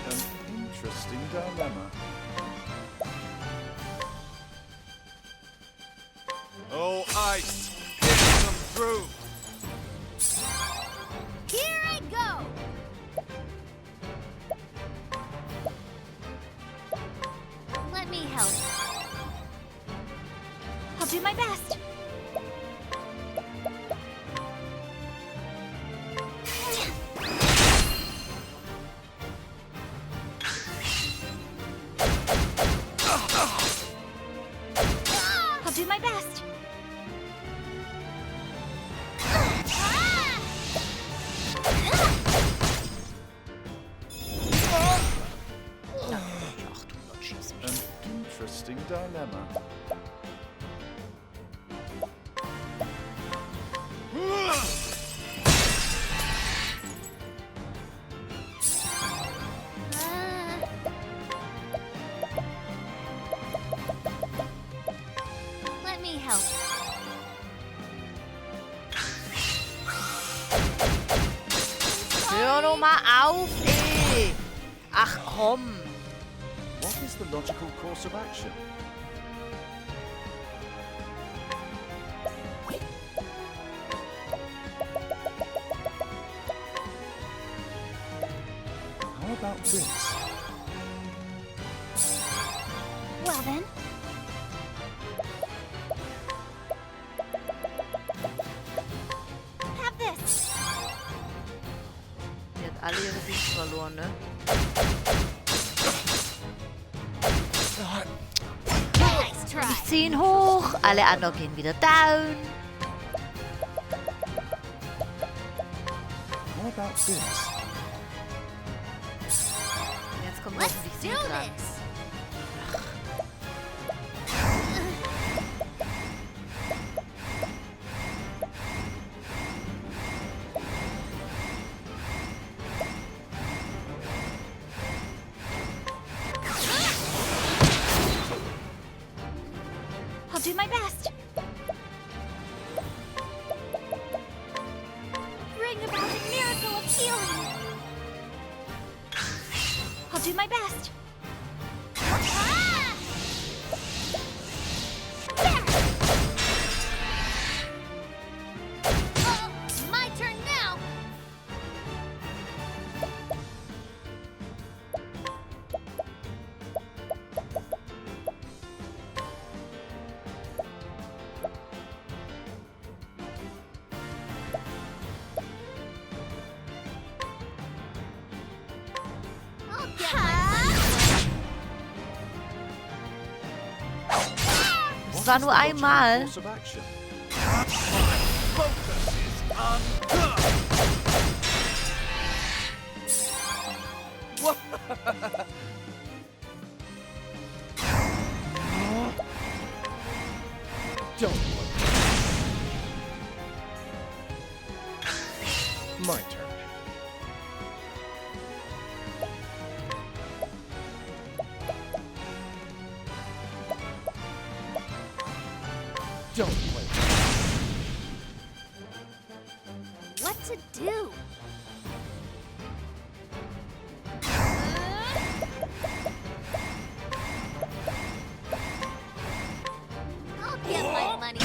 S4: An interesting dilemma.
S7: Oh, ice! Get them through!
S5: Here I go! Let me help. I'll do my best. I'll do my best.
S1: Ach du Gott, schieß mich.
S4: An interesting dilemma.
S5: Let me help.
S1: Hör doch mal auf, ey! Ach komm!
S4: What is the logical course of action? How about this?
S5: Well then. Have this.
S1: Die hat alle ihre Dings verloren, ne?
S5: Nice try.
S1: Ich zieh ihn hoch, alle anderen gehen wieder down.
S4: How about this?
S1: Jetzt kommt
S5: Let's
S1: hoffentlich
S5: do
S1: sie dran.
S5: this. I'll do my best. Bring about a miracle of healing. I'll do my best. Ah! There! Oh, my turn now. I'll get
S1: Das war nur einmal.
S4: Course of action.
S7: Focus is undone!
S3: Don't worry. My turn. Don't play.
S5: what to do. I'll get my money.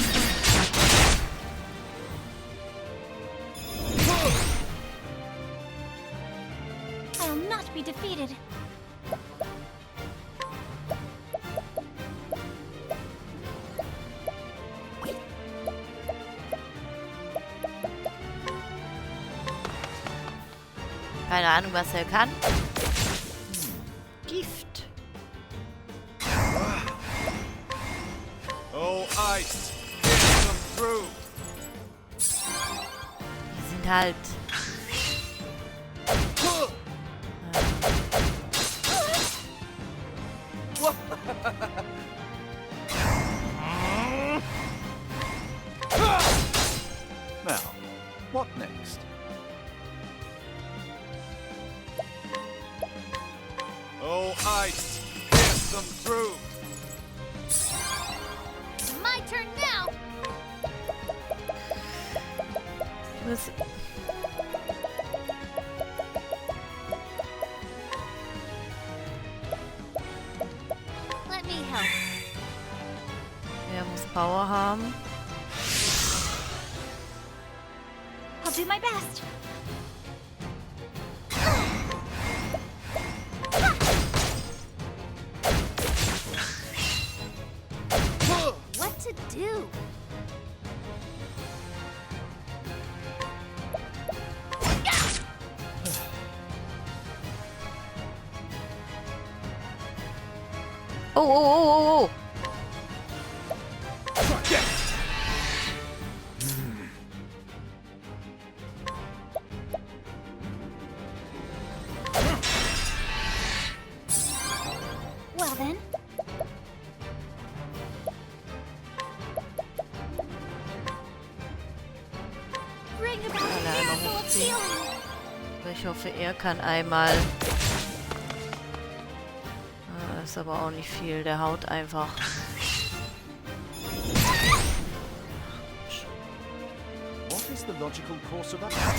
S5: I'll not be defeated.
S1: Keine Ahnung, was er kann. Gift.
S7: Oh, ice! Get them through!
S1: Die sind halt Das
S5: Let me help.
S1: er muss Power haben.
S5: I'll do my best. What to do?
S1: Oh, oh, oh, oh,
S5: Well then. Bring about a
S1: Alleine
S5: miracle of
S1: hochziehen.
S5: healing.
S1: oh. Ich hoffe, er kann einmal... Das ist aber auch nicht viel. Der haut einfach.
S4: What is the logical course of action?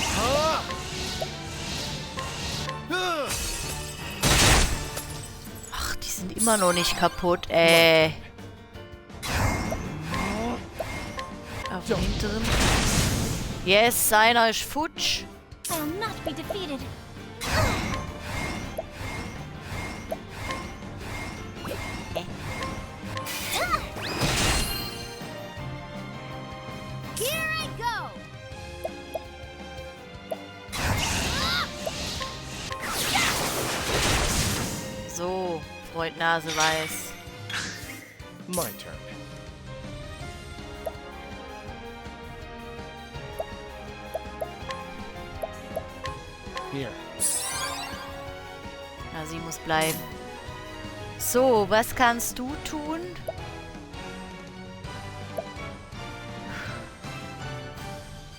S1: Ach, die sind immer noch nicht kaputt, ey. Auf dem hinteren. Yes, seiner ist futsch.
S5: I'll not be defeated. Here I go.
S1: So, Freund Naseweiß.
S3: My turn. Here.
S1: Ja, sie muss bleiben. So, was kannst du tun?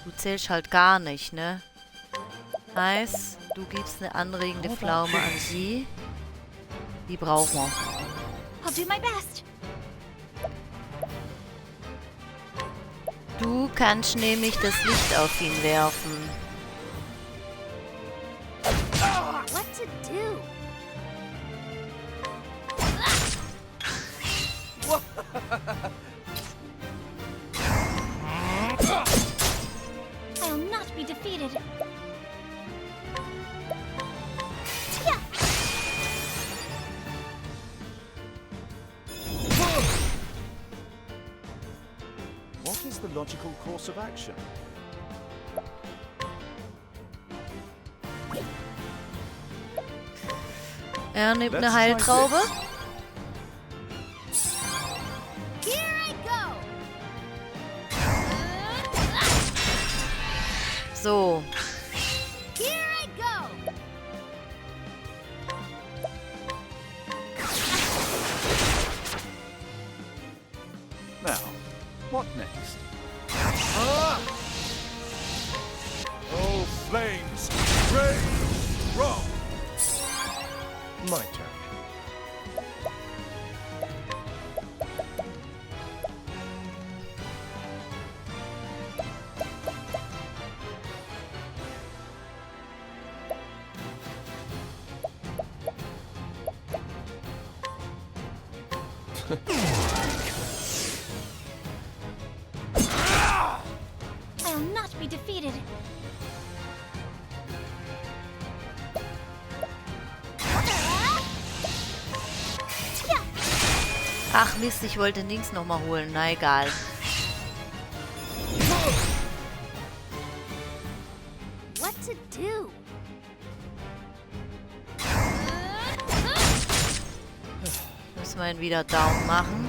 S1: Du zählst halt gar nicht, ne? Heißt, du gibst eine anregende Pflaume an sie. Die brauchen wir.
S5: I'll do my best.
S1: Du kannst nämlich das Licht auf ihn werfen.
S5: What to do? I'll not be defeated. Yeah.
S4: What is the logical course of action?
S1: Er nimmt
S4: Let's
S1: eine
S4: try
S1: Heiltraube.
S5: Here I go.
S1: So,
S5: Here I go.
S4: Now, what next?
S7: Oh, flames! Rain! Roll!
S3: My turn.
S5: I'll not be defeated.
S1: ach Mist, ich wollte den Dings nochmal holen. Na egal.
S5: What to do?
S1: Müssen wir ihn wieder down machen.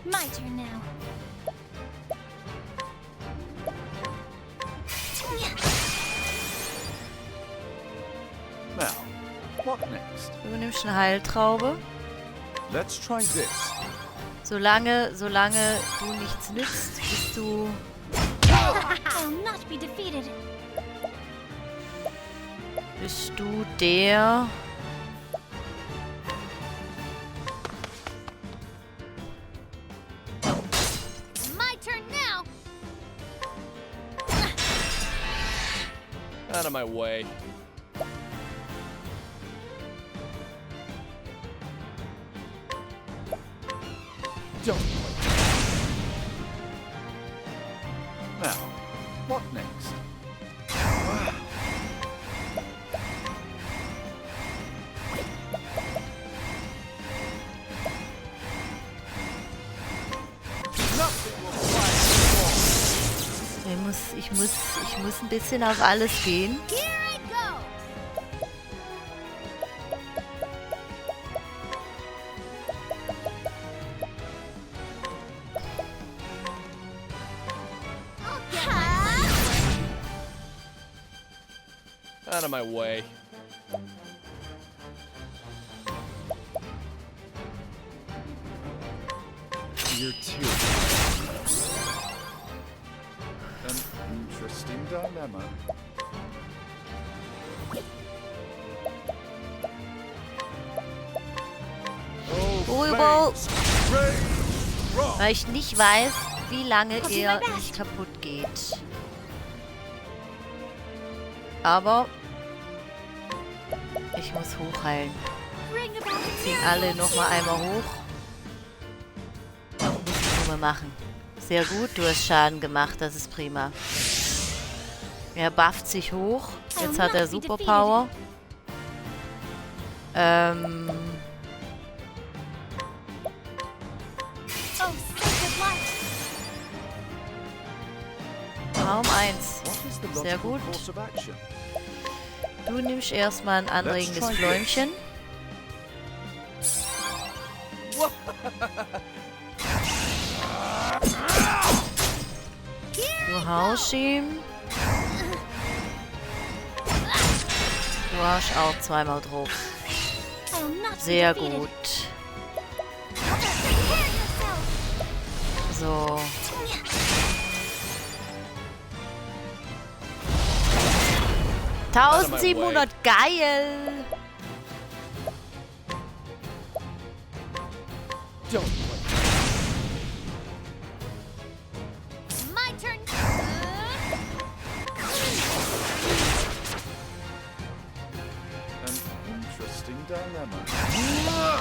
S5: My turn now.
S4: Now, what next?
S1: Du nimmst eine Heiltraube.
S4: Let's try this.
S1: Solange du nichts nützt, bist du...
S5: I'll not be defeated.
S1: Bist du der...
S5: My turn now.
S2: Out of my way.
S4: Don't wait. Now, what next?
S7: Nothing will quiet
S1: Ich muss ein bisschen auf alles gehen.
S5: Here I go! I'll get my
S2: Out of my way.
S4: You're too. An interesting dilemma.
S1: Buribol,
S7: Rage wrong.
S1: weil ich nicht weiß, wie lange
S5: I'll do
S1: er
S5: my best.
S1: nicht kaputt geht. Aber ich muss hochheilen.
S5: Bring about a
S1: Ziehen
S5: miracle
S1: alle nochmal
S5: soon.
S1: einmal hoch. Muss ich nur mal machen. Sehr gut, du hast Schaden gemacht, das ist prima. Er bufft sich hoch. Jetzt hat er Superpower.
S5: Oh, sacred light!
S1: Raum 1.
S4: What is the
S1: Sehr
S4: logical
S1: gut.
S4: course of action?
S1: Du nimmst erstmal ein anregendes
S4: try
S1: Fläumchen. Du haust ihm. Du haust auch zweimal drauf.
S5: I will not be
S1: Sehr
S5: defeated.
S1: gut.
S5: Prepare yourself!
S1: So.
S2: Out of my
S1: 1700, geil!
S4: Don't wait.
S5: My turn!
S4: An interesting dilemma.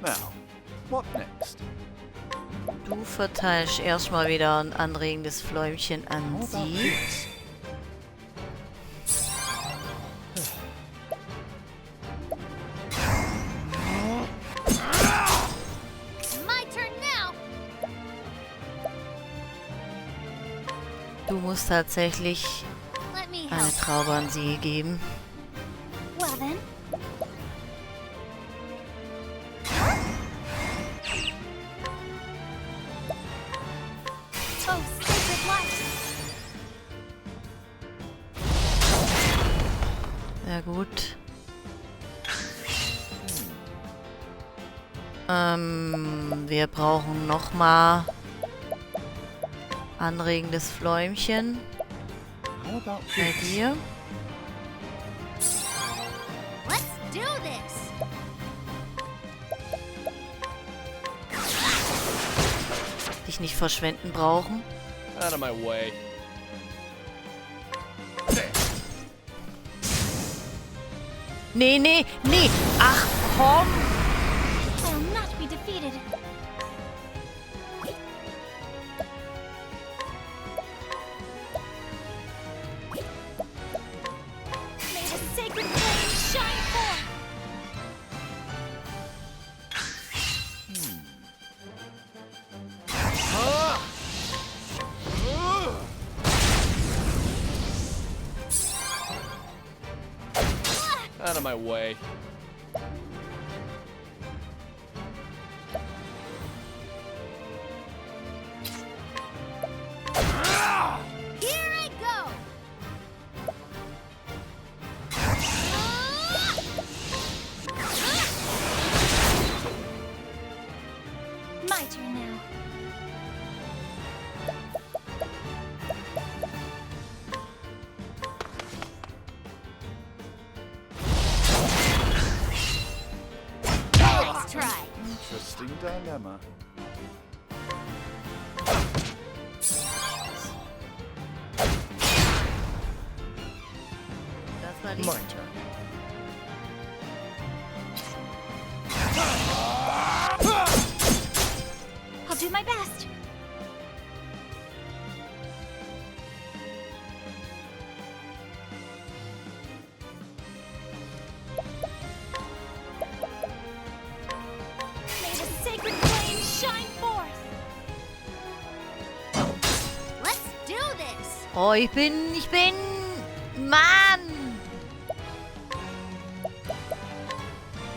S4: Now, what next?
S1: Du verteilst erstmal wieder ein anregendes Fläumchen an
S4: How about
S1: sie.
S4: this?
S5: My turn now!
S1: Du musst tatsächlich
S5: Let me
S1: eine
S5: help.
S1: Traube an sie geben.
S5: Well then. Oh, sacred light!
S1: Sehr gut. Wir brauchen nochmal anregendes Fläumchen
S4: How about
S1: bei
S4: this?
S1: dir.
S5: Let's do this!
S1: Dich nicht verschwenden brauchen.
S2: Out of my way.
S1: Nee, nee, nee. Ach, komm.
S5: I will not be defeated. May the sacred flame shine forth!
S2: Out of my way.
S5: Here I go! My turn now.
S4: dilemma.
S1: Das war die.
S3: My turn.
S5: I'll do my best. May the sacred flame shine forth. Let's do this.
S1: Oh, ich bin... Mann!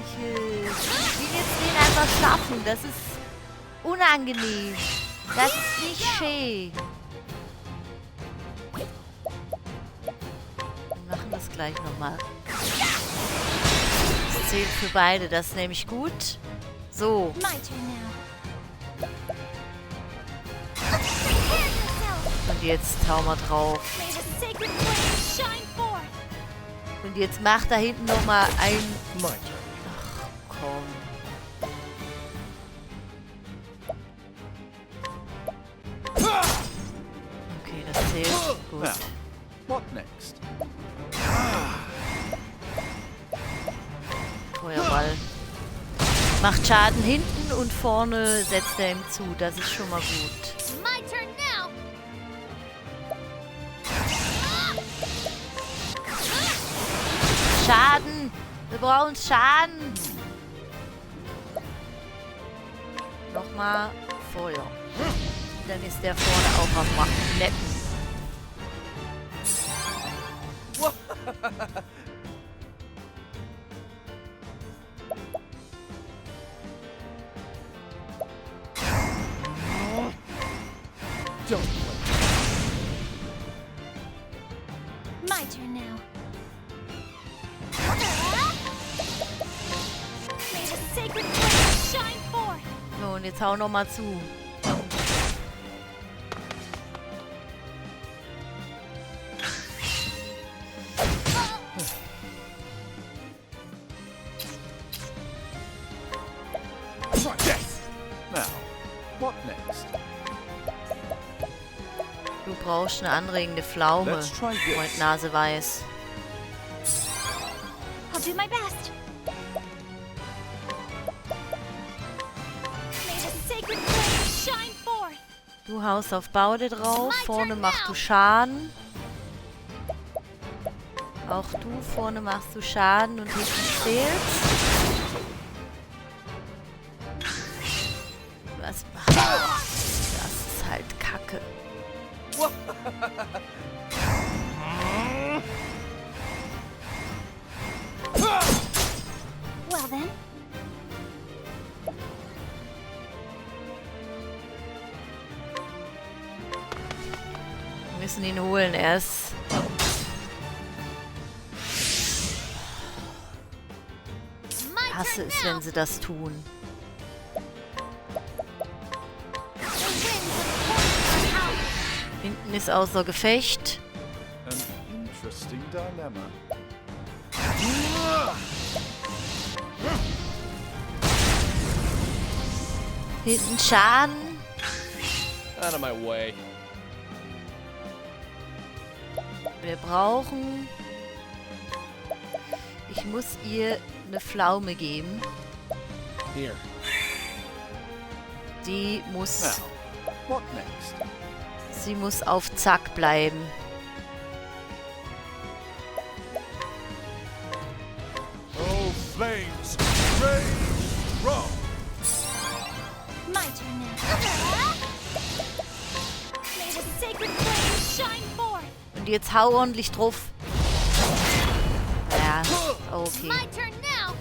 S1: Ich will jetzt den einfach schaffen. Das ist unangenehm. Das ist nicht schön. Wir machen das gleich nochmal. Das zählt für beide. Das ist nämlich gut. So.
S5: My turn now. Prepare yourself.
S1: Und jetzt hauen wir drauf.
S5: May the sacred flame shine forth.
S1: Und jetzt macht da hinten nochmal ein...
S3: My turn.
S1: Komm. Okay, das zählt. Gut.
S4: Now, what next?
S1: Feuerball. Macht Schaden hinten und vorne setzt er ihm zu. Das ist schon mal gut.
S5: My turn now.
S1: Schaden! Wir brauchen Schaden! Nochmal Feuer. Dann ist der vorne auch am Netten.
S3: Don't play.
S5: My turn now. May the sacred flame shine forth.
S1: So, und jetzt hau nochmal zu.
S4: Yes! Now, what next?
S1: Du brauchst eine anregende Pflaume.
S4: Let's try this.
S1: Freund Naseweiß.
S5: I'll do my best. May the sacred flame shine forth.
S1: Du haust auf Baude drauf. Vorne machst du Schaden. Auch du vorne machst du Schaden und hinten fehlst. Was macht das? Ist halt Kacke.
S5: Well then,
S1: Wir müssen ihn holen. Er ist...
S5: my
S1: Hasse
S5: turn
S1: es,
S5: now.
S1: wenn sie das tun.
S5: The winds of fortune are howling.
S1: Hinten ist außer Gefecht.
S4: An interesting dilemma.
S1: Hinten Schaden.
S2: Out of my way.
S1: Wir brauchen... Ich muss ihr eine Pflaume geben.
S3: Here.
S1: Die muss...
S4: Now, what next?
S1: Sie muss auf Zack bleiben.
S7: Oh, flames, rage, roll.
S5: My turn now. May the sacred flame shine forth.
S1: Und jetzt hau ordentlich drauf. Ja, okay.
S5: My turn now.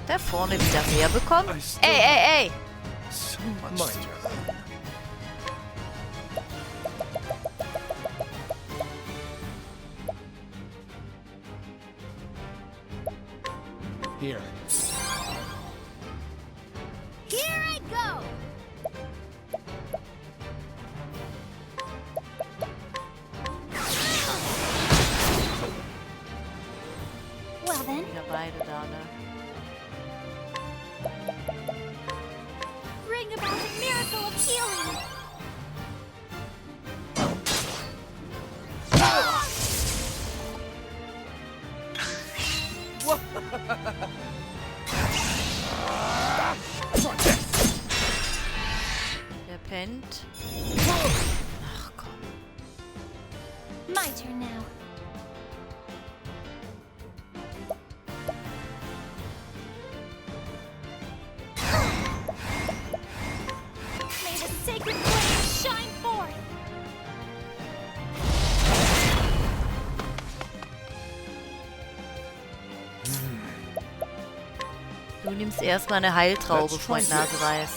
S1: Der vorne wieder mehr bekommen.
S4: I still
S1: Ey, ey, ey!
S4: So much
S3: My
S4: to
S3: turn. Here.
S5: Here I go. Well then,
S1: Wieder beide da, ne?
S5: bring about a miracle of healing.
S1: Der pennt. Ach komm.
S5: My turn now. May the sacred flame shine forth.
S1: Du nimmst erstmal eine Heiltraube,
S4: Let's
S1: Freund
S4: try this.
S1: Naseweiß.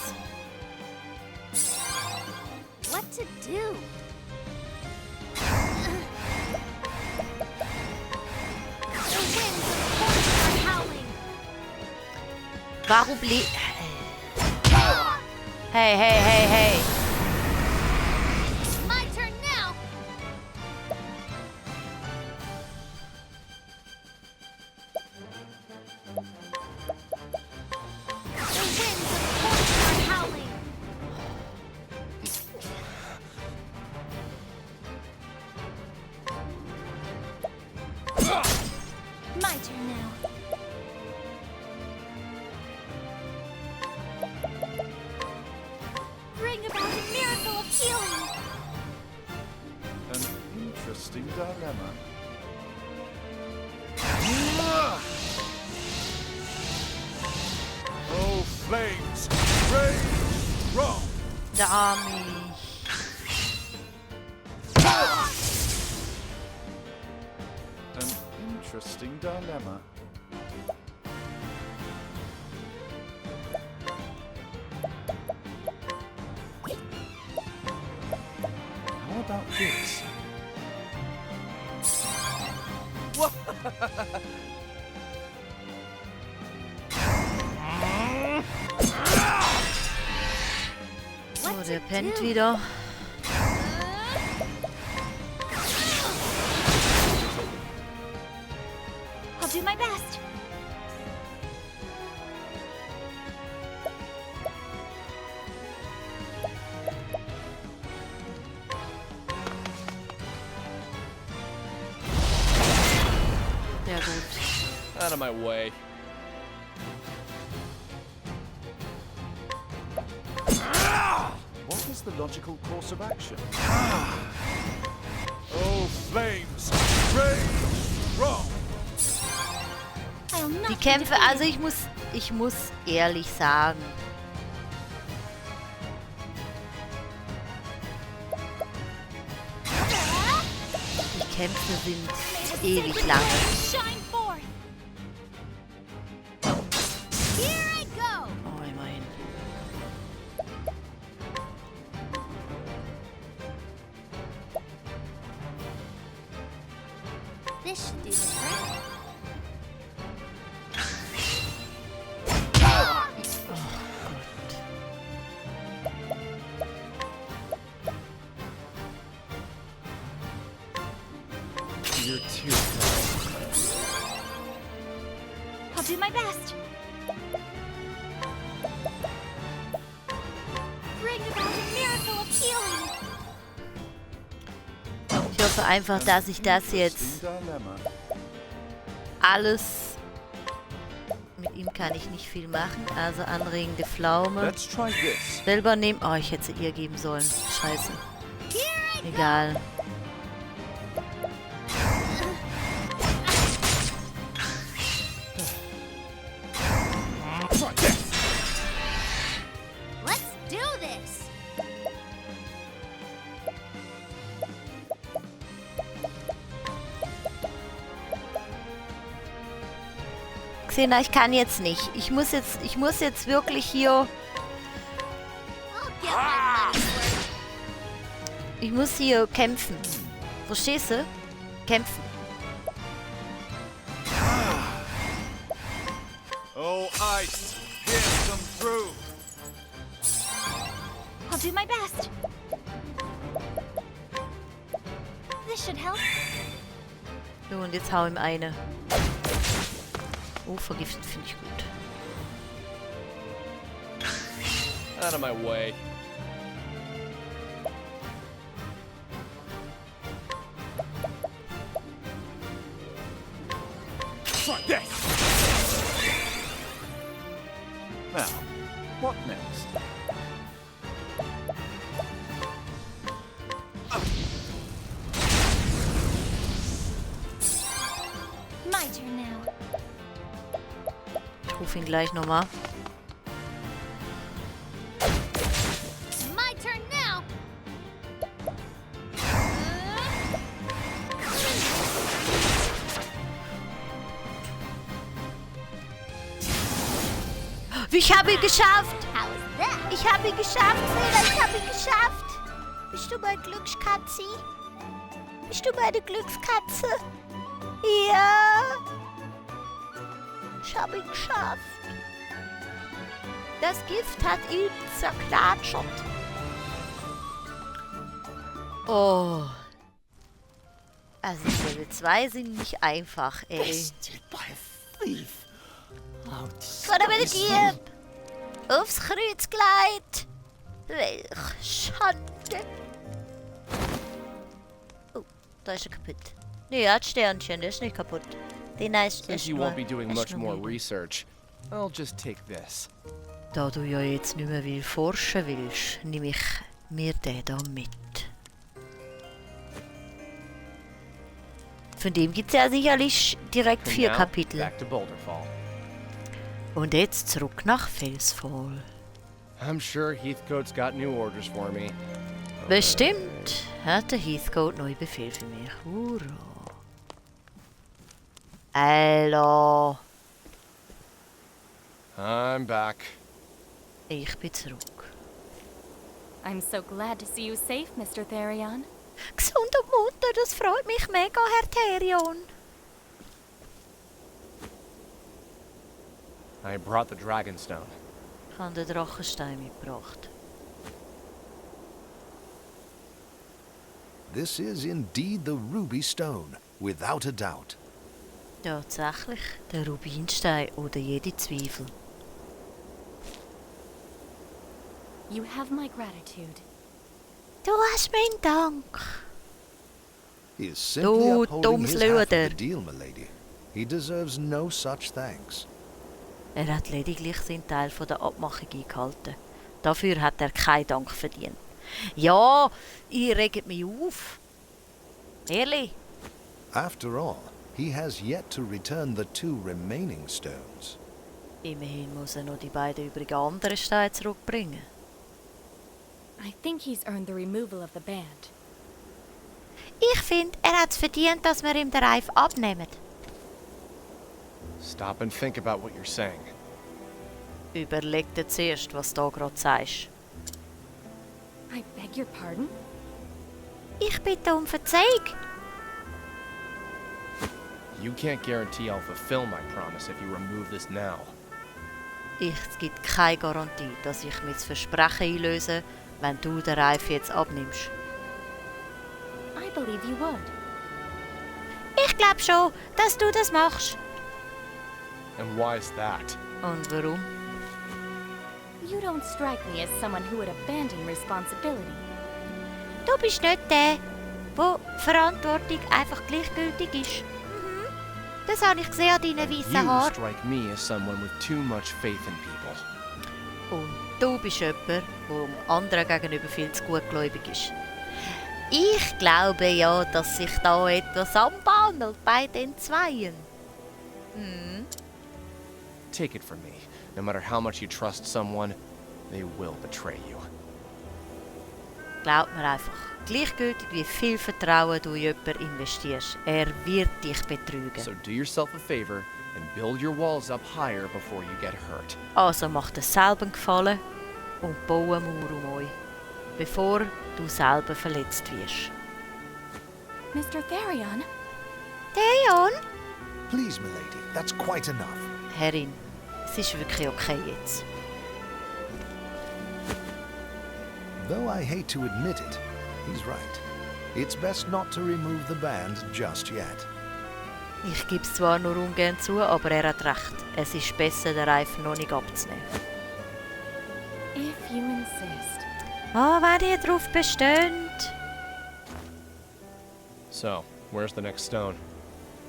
S5: What to do? The winds of force are howling.
S1: Warum Hey, hey, hey, hey.
S5: My turn now. The winds of force are howling. My turn now. Bring about a miracle of healing.
S4: An interesting dilemma.
S7: Oh, flames, rage strong.
S1: Dami.
S4: An interesting dilemma. How about this?
S1: So, der pennt wieder.
S5: I'll do my best.
S1: Sehr gut.
S2: Out of my way.
S4: What is the logical course of action?
S7: Oh, flames, rage strong.
S5: I'll not
S1: Die
S5: be
S1: Kämpfe,
S5: defeated.
S1: also ich muss ehrlich sagen, die Kämpfe sind
S5: May the
S1: ewig
S5: sacred
S1: lange.
S5: flame shine forth. Here I go.
S1: Oh, immerhin.
S5: This should do the trick.
S4: You're too kind.
S5: I'll do my best. Bring about a miracle of healing.
S1: Ich hoffe einfach, dass ich das jetzt
S4: Interesting dilemma.
S1: alles... Mit ihm kann ich nicht viel machen, also anregende Pflaume.
S4: Let's try this.
S1: Selber nehmen... Oh, ich hätte sie ihr geben sollen. Scheiße. Egal.
S5: Let's do this.
S1: Xena, ich kann jetzt nicht. Ich muss jetzt wirklich hier...
S5: I'll get my money's worth.
S1: Ich muss hier kämpfen. Verstehst du? Kämpfen.
S7: Oh, ice, pierce them through.
S5: I'll do my best. This should help.
S1: So, und jetzt hau ihm eine. Oh, vergiftet finde ich gut.
S2: Out of my way.
S7: Try this!
S4: Now, what next?
S5: My turn now.
S1: Ich rufe ihn gleich nochmal.
S5: My turn now.
S1: Ich habe ihn geschafft!
S5: How is that?
S1: Ich habe ihn geschafft, Fela, ich habe ihn geschafft! Bist du meine Glückskatze? Bist du meine Glückskatze? Ja! Ich habe ihn geschafft. Das Gift hat ihn zerklatschert. Oh. Also Level 2 sind nicht einfach, ey.
S6: Bested by a thief. Oh,
S1: Von der
S6: disgraceful.
S1: Dieb! Aufs Kreuzgleit! Welch Schande! Oh, da ist er kaputt. Nee, er hat Sternchen, der ist nicht kaputt. Den ist
S3: Since you won't be doing much more research, I'll just take this.
S1: Da du ja jetzt nicht mehr viel forschen willst, nehme ich mir den da mit. Von dem gibt es ja sicherlich direkt
S3: And
S1: 4
S3: now,
S1: Kapitel.
S3: back to Boulderfall.
S1: Und jetzt zurück nach Felsfall.
S3: I'm sure Heathcote's got new orders for me.
S1: Bestimmt hat der Heathcote neue Befehl für mich. Hurra. Hallo.
S3: I'm back.
S1: Ich bin zurück.
S8: I'm so glad to see you safe, Mr. Therion.
S1: Gesunde Mutter, das freut mich mega, Herr Therion.
S3: I brought the Dragonstone.
S1: Ich habe den Drachenstein mitgebracht.
S4: This is indeed the Ruby Stone, without a doubt.
S1: Tatsächlich, der Rubinstein oder jede Zweifel.
S8: You have my gratitude.
S1: Du hast meinen Dank.
S4: He is simply
S1: Du
S4: upholding his half of
S1: Dummslöder.
S4: the deal, milady. He deserves no such thanks.
S1: Er hat lediglich seinen Teil von der Abmachung eingehalten. Dafür hat er keinen Dank verdient. Ja, ihr regt mich auf. Ehrlich?
S4: After all, he has yet to return the 2 remaining stones.
S1: Immerhin muss er noch die beiden übrigen anderen Steine zurückbringen.
S8: I think he's earned the removal of the band.
S1: Ich finde, er hat es verdient, dass wir ihm den Reif abnehmen.
S3: Stop and think about what you're saying.
S1: Überleg dir zuerst, was du da gerade sagst.
S8: I beg your pardon?
S1: Ich bitte um Verzeihung.
S3: You can't guarantee I'll fulfill my promise if you remove this now.
S1: Es gibt keine Garantie, dass ich mein Versprechen einlöse, wenn du den Reif jetzt abnimmst.
S8: I believe you would.
S1: Ich glaube schon, dass du das machst.
S3: And why is that?
S1: Und warum?
S8: You don't strike me as someone who would abandon responsibility.
S1: Du bist nicht der, wo Verantwortung einfach gleichgültig ist. Das habe ich gesehen an deinen weißen
S3: You
S1: Haaren.
S3: strike me as someone with too much faith in people.
S1: Und du bist jemand, der dem anderen gegenüber viel zu gutgläubig ist. Ich glaube ja, dass sich da etwas anbahnt bei den Zweien.
S3: Take it from me. No matter how much you trust someone, they will betray you.
S1: Glaub mir einfach, gleichgültig wie viel Vertrauen du in jemanden investierst, er wird dich betrügen.
S3: So do yourself a favor and build your walls up higher before you get hurt.
S1: Also mach dir selber einen Gefallen und baue eine Mauer um euch, bevor du selber verletzt wirst.
S8: Mr. Therion?
S1: Therion?
S4: Please, milady, that's quite enough.
S1: Herrin, es ist wirklich okay jetzt.
S4: Though I hate to admit it, he's right. It's best not to remove the band just yet.
S1: Ich gebe es zwar nur ungern zu, aber er hat recht. Es ist besser, den Reifen noch nicht abzunehmen.
S8: If you insist.
S1: Oh, wenn ihr drauf bestönt.
S3: So, where's the next stone?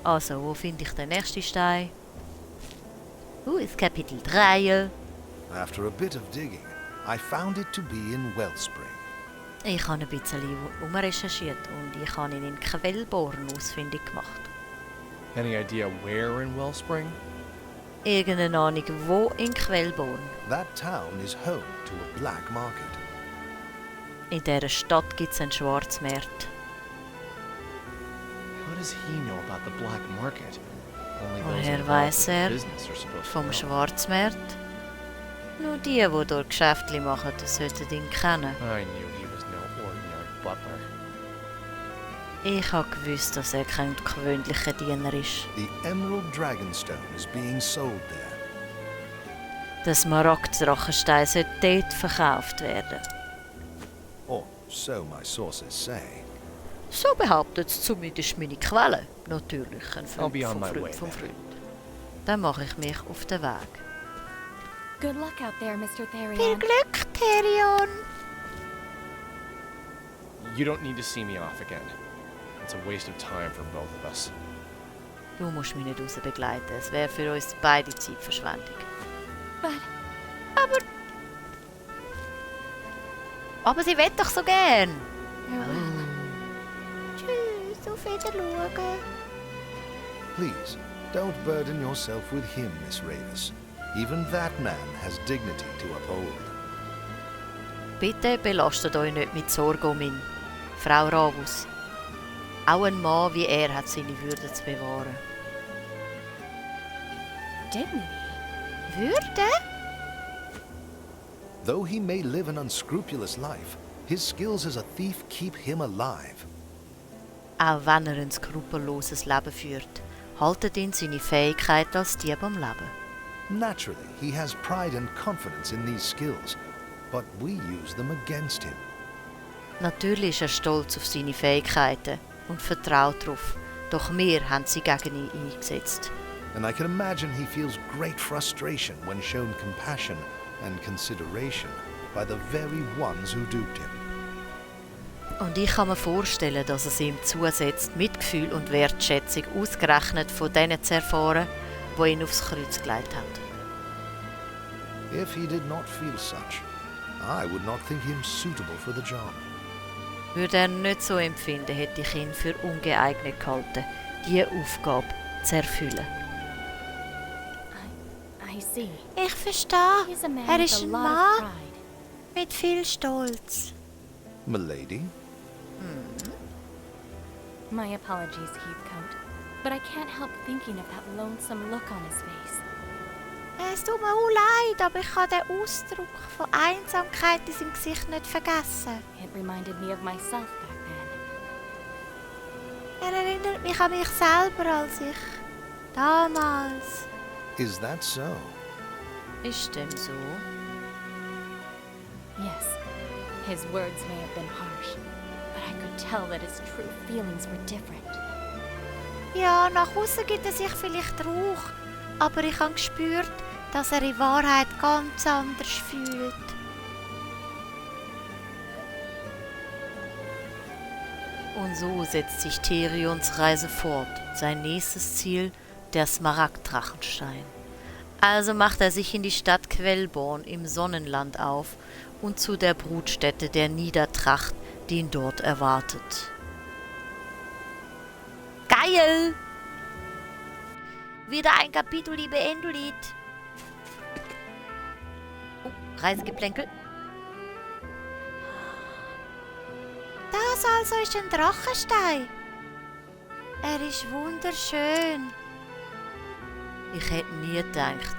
S1: Also, wo finde ich den nächsten Stein? Das Kapitel 3.
S4: After a bit of digging, I found it to be in Wellspring.
S1: Ich habe ein bisschen umrecherchiert und ich habe ihn in Quellborn ausfindig gemacht.
S3: Any idea where in Wellspring?
S1: Irgendeine Ahnung, wo in Quellborn?
S4: That town is home to a black market.
S1: In dieser Stadt gibt es einen Schwarzmarkt.
S3: How does he know about the black market? Only those
S1: Woher
S3: involved
S1: weiss
S3: with
S1: er
S3: business are supposed to
S1: vom
S3: know.
S1: Schwarzmarkt? Nur die dort Geschäftli machen, sollten ihn kennen.
S3: I knew he was no ordinary butler.
S1: Ich habe gewusst, dass er kein gewöhnlicher Diener ist.
S4: The Emerald Dragonstone is being sold there.
S1: Der Smaragd-Drachenstein sollte dort verkauft werden.
S4: Or so my sources say.
S1: So behauptet es zumindest meine Quelle. Natürlich ein
S3: I'll be on
S1: Freund
S3: my
S1: vom
S3: way
S1: Freund vom
S3: then.
S1: Freund. Dann mache ich mich auf den Weg.
S8: Good luck out there, Mr.
S1: Viel
S8: Therion.
S1: Glück, Therion!
S3: You don't need to see me off again. It's a waste of time for both of us.
S1: Du musst mich nicht raus begleiten. Es wäre für uns beide Zeitverschwendung.
S8: But
S1: Aber sie will doch so gern.
S8: farewell.
S1: Tschüss, auf Wiedersehen.
S4: Please, don't burden yourself with him, Miss Ravis. Even that man has dignity to uphold.
S1: Bitte belastet euch nicht mit Sorgen um ihn, Frau Ravus. Auch ein Mann wie er hat seine Würde zu bewahren.
S8: Dignity.
S1: Würde?
S4: Though he may live an unscrupulous life, his skills as a thief keep him alive.
S1: Auch wenn er ein skrupelloses Leben führt, haltet ihn seine Fähigkeit als Dieb am Leben.
S4: Naturally, he has pride and confidence in these skills, but we use them against him.
S1: Natürlich ist er stolz auf seine Fähigkeiten und vertraut darauf, doch wir haben sie gegen ihn eingesetzt.
S4: And I can imagine he feels great frustration when shown compassion and consideration by the very ones who duped him.
S1: Und ich kann mir vorstellen, dass es ihm zusetzt, Mitgefühl und Wertschätzung ausgerechnet von denen zu erfahren, die ihn aufs Kreuz gelegt haben.
S4: If he did not feel such, I would not think him suitable for the job.
S1: Würde er nicht so empfinden, hätte ich ihn für ungeeignet gehalten, diese Aufgabe zu erfüllen.
S8: I see.
S1: Ich verstehe.
S8: He's a man
S1: Er
S8: with
S1: ist
S8: a
S1: ein
S8: lot
S1: Mann
S8: of pride.
S1: mit viel Stolz.
S4: Milady?
S8: My apologies, Heathcote, but I can't help thinking of that lonesome look on his face.
S1: Es tut mir auch leid, aber ich kann den Ausdruck von Einsamkeit in seinem Gesicht nicht vergessen.
S8: It reminded me of myself back then.
S1: Er erinnert mich an mich selber, als ich damals...
S4: Is that so?
S1: Ist dem so?
S8: Yes, his words may have been harsh, but I could tell that his true feelings were different.
S1: Ja, nach außen gibt er sich vielleicht Rauch, aber ich habe gespürt, dass er in Wahrheit ganz anders fühlt. Und so setzt sich Therions Reise fort. Sein nächstes Ziel, der Smaragd-Drachenstein. Also macht er sich in die Stadt Quellborn im Sonnenland auf und zu der Brutstätte der Niedertracht, die ihn dort erwartet. Geil! Wieder ein Kapitel, liebe Endulit. Oh, Reisegeplänkel. Das also ist ein Drachenstein. Er ist wunderschön. Ich hätte nie gedacht,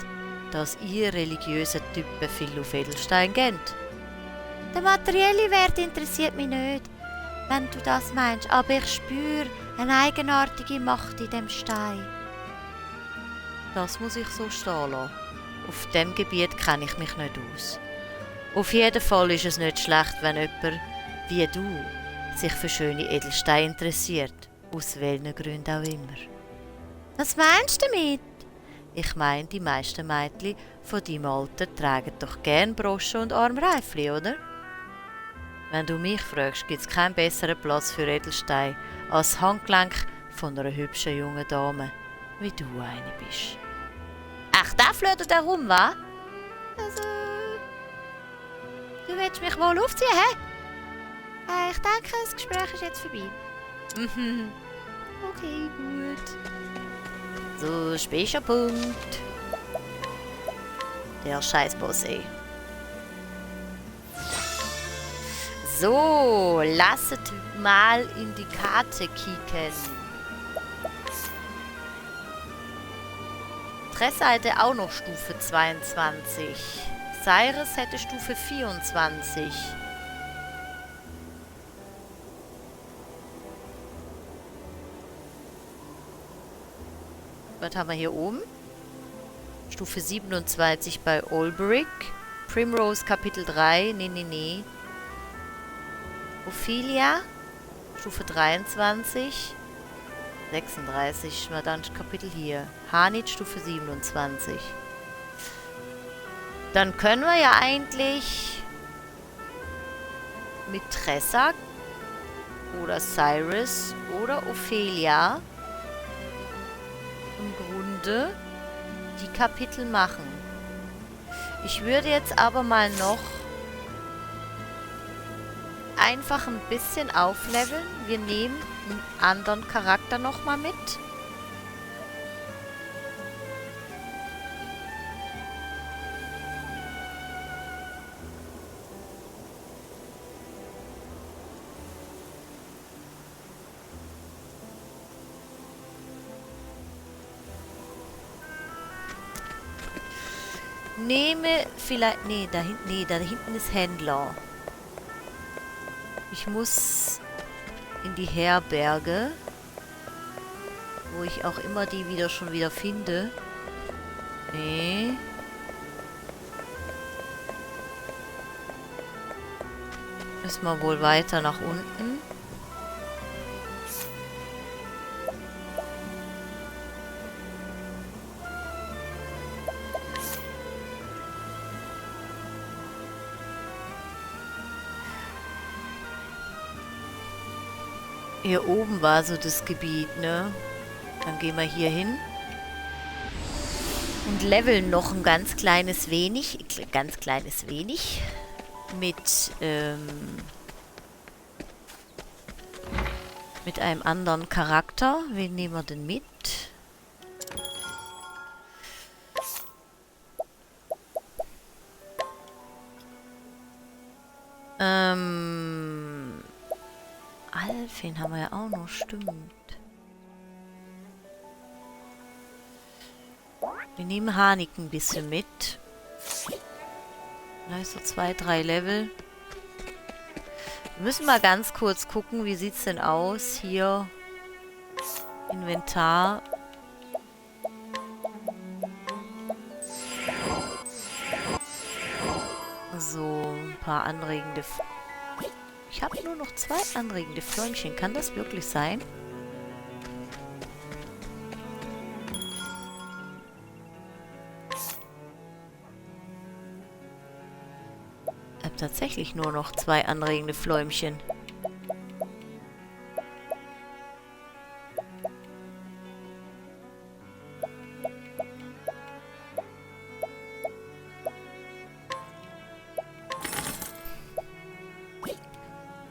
S1: dass ihr religiösen Typen viel auf Edelstein geht. Der materielle Wert interessiert mich nicht, wenn du das meinst, aber ich spüre eine eigenartige Macht in dem Stein. Das muss ich so stehen lassen. Auf dem Gebiet kenne ich mich nicht aus. Auf jeden Fall ist es nicht schlecht, wenn jemand wie du sich für schöne Edelsteine interessiert, aus welchen Gründen auch immer. Was meinst du damit? Ich meine, die meisten Mädchen von deinem Alter tragen doch gern Broschen und Armreifli, oder? Wenn du mich fragst, gibt es keinen besseren Platz für Edelstein als das Handgelenk von einer hübschen jungen Dame, wie du eine bist. Ach, da flötet er rum, wa? Also, du willst mich wohl aufziehen, hä? Ich denke, das Gespräch ist jetzt vorbei. Mhm. Okay, gut. So, später Punkt. Der Scheißboss, ey. So, lasset mal in die Karte kicken. Tressa hätte auch noch Stufe 22. Cyrus hätte Stufe 24. Was haben wir hier oben? Stufe 27 bei Olberic. Primrose Kapitel 3. Nee. Ophelia. Stufe 23. 36. Mal dann Kapitel hier. Hanit Stufe 27. Dann können wir ja eigentlich mit Tressa oder Cyrus oder Ophelia im Grunde die Kapitel machen. Ich würde jetzt aber mal noch einfach ein bisschen aufleveln. Wir nehmen einen anderen Charakter nochmal mit. Nehme vielleicht... Nee, da hinten ist Händler. Ich muss in die Herberge, wo ich auch immer die schon wieder finde. Nee. Müssen wir wohl weiter nach unten. Hier oben war so das Gebiet, ne? Dann gehen wir hier hin. Und leveln noch ein ganz kleines wenig. Mit einem anderen Charakter. Wen nehmen wir denn mit? Alfin haben wir ja auch noch, stimmt. Wir nehmen Hanik ein bisschen mit. Da ist so 2, 3 Level. Wir müssen mal ganz kurz gucken, wie sieht's denn aus hier. Inventar. So, ein paar anregende... Ich habe nur noch 2 anregende Fläumchen. Kann das wirklich sein? Ich habe tatsächlich nur noch 2 anregende Fläumchen.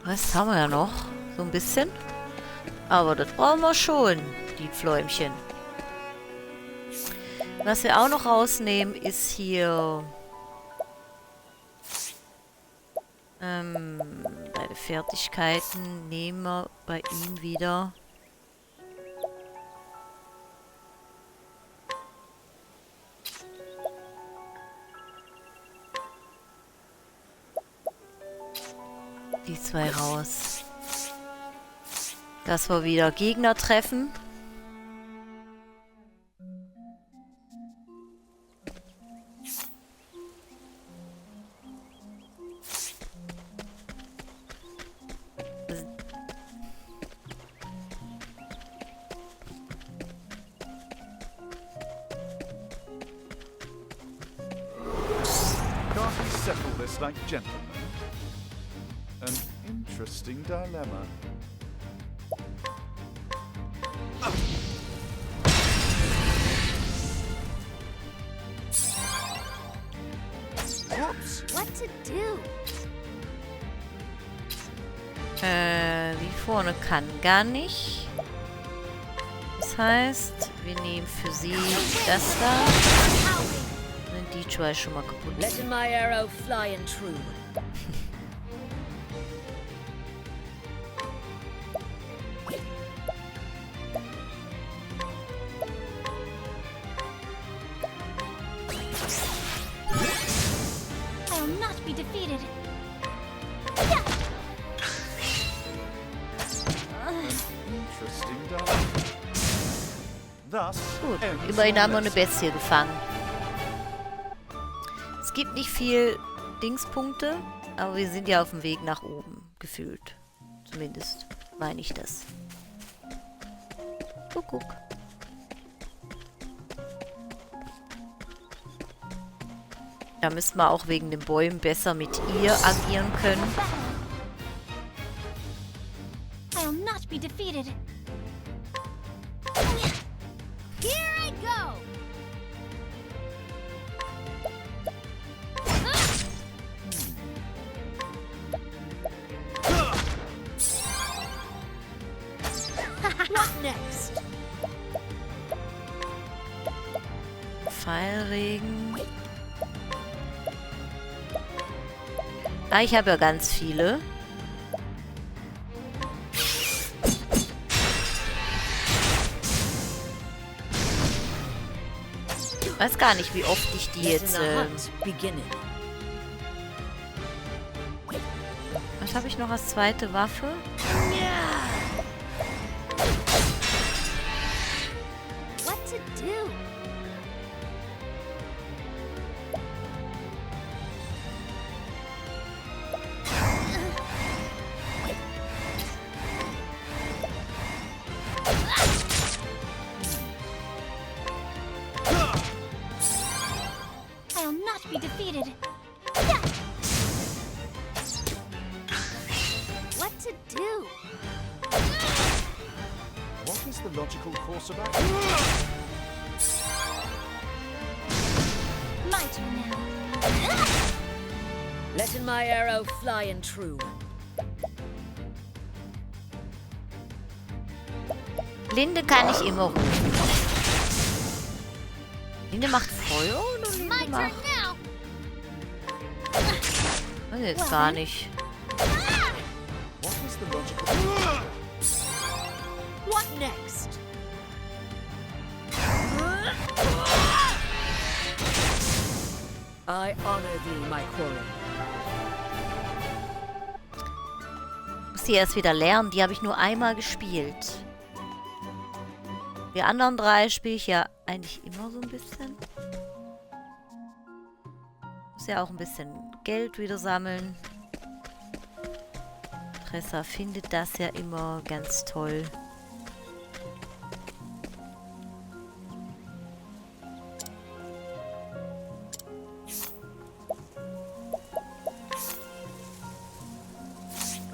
S1: Rest haben wir ja noch. So ein bisschen. Aber das brauchen wir schon, die Pfläumchen. Was wir auch noch rausnehmen, ist hier... bei den Fertigkeiten nehmen wir bei ihm wieder... die 2 raus. Dass wir wieder Gegner treffen.
S7: settle this like gentlemen? An interesting dilemma. Whoops!
S5: What to do?
S1: Wie vorne kann gar nicht. Das heißt, wir nehmen für sie das da. Sind die zwei schon mal kaputt.
S6: Letting my arrow fly and true.
S5: I will not be defeated.
S7: Interesting dilemma. Thus,
S1: Gut,
S7: ends
S1: immerhin
S7: my
S1: haben wir eine
S7: lesson.
S1: Bestie gefangen. Es gibt nicht viel Dingspunkte, aber wir sind ja auf dem Weg nach oben, gefühlt. Zumindest meine ich das. Guck. Da müssten wir auch wegen den Bäumen besser mit ihr agieren können.
S5: I will not be defeated. Here I go.
S6: What next?
S1: Pfeilregen. Ah, ich habe ja ganz viele. Ich weiß gar nicht, wie oft ich die
S6: Letting
S1: jetzt...
S6: the hunt beginning.
S1: Was habe ich noch als zweite Waffe?
S5: What to do? I will not be defeated. What to do?
S7: What is the logical course of action?
S5: My turn now.
S6: Letting my arrow fly and true.
S1: Linde kann ich immer rufen. Linde macht Feuer oder Linde
S5: My turn
S1: macht...
S5: now.
S1: Weiß ich jetzt gar nicht.
S7: What is the logical...
S6: What next? I honor thee, my quarry.
S1: Muss die erst wieder lernen. Die habe ich nur einmal gespielt. Die anderen drei spiele ich ja eigentlich immer so ein bisschen. Muss ja auch ein bisschen Geld wieder sammeln. Tressa findet das ja immer ganz toll.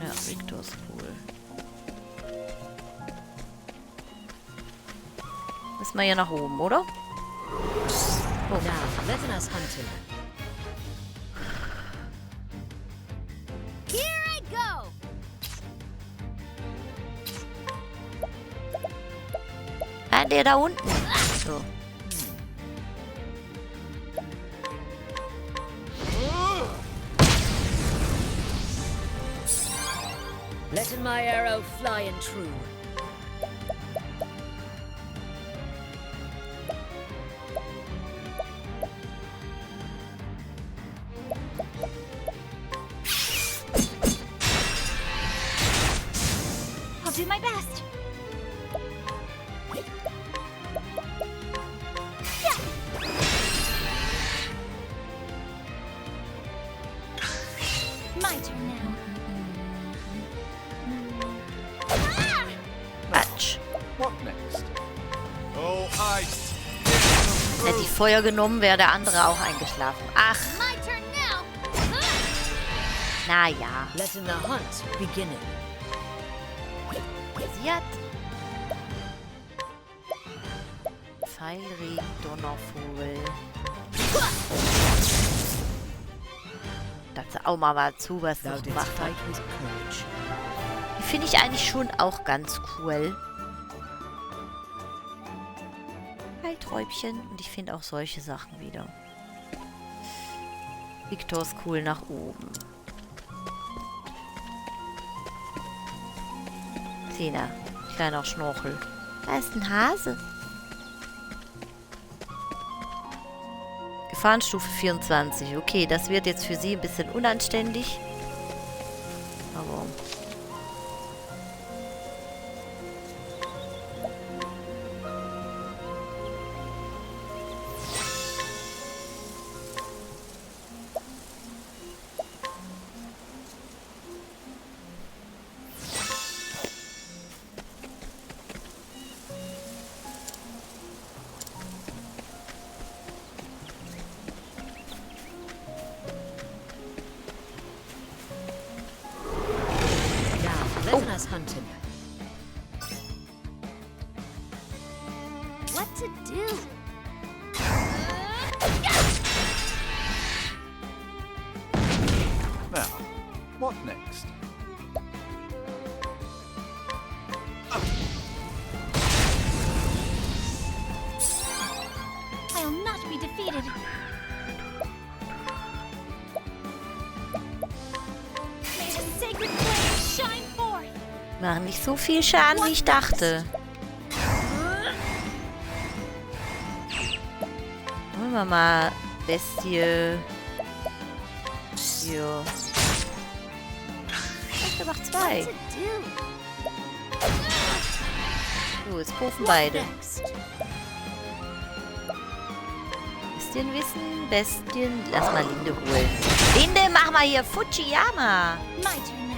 S1: Ja, Victor's Pool. Müssen wir hier nach oben, oder?
S6: Now, letting us hunt him.
S5: Here I go.
S1: Ah, der da unten. So.
S6: Letting my arrow fly and true.
S5: I'll do my best. My turn now.
S1: Quatsch.
S7: What next? Oh, ice!
S1: Hätte ich Feuer genommen, wäre der andere auch eingeschlafen. Ach,
S5: My turn now.
S1: Naja.
S6: Letting the hunt beginning.
S1: Sie hat Pfeilregen, Donnervogel. Dass sie auch mal was zu was
S6: Thou
S1: noch
S6: didst
S1: gemacht hat.
S6: fight with courage.
S1: Die finde ich eigentlich schon auch ganz cool. Hi Träubchen. Und ich finde auch solche Sachen wieder. Victors cool nach oben. Zehner. Kleiner Schnorchel. Da ist ein Hase. Gefahrenstufe 24. Okay, das wird jetzt für sie ein bisschen unanständig. Aber...
S6: Letting us hunting.
S5: What to do?
S7: Now, what next?
S5: I'll not be defeated. May the sacred flame shine forth.
S1: Machen nicht so viel Schaden, wie ich dachte. Holen wir mal Bestie. Hier. Der macht zwei.
S5: To do?
S1: So, jetzt kurven beide.
S5: Next.
S1: Bestien wissen, Bestien. Lass mal Linde holen. Linde, mach mal hier Fujiyama.
S5: My turn now.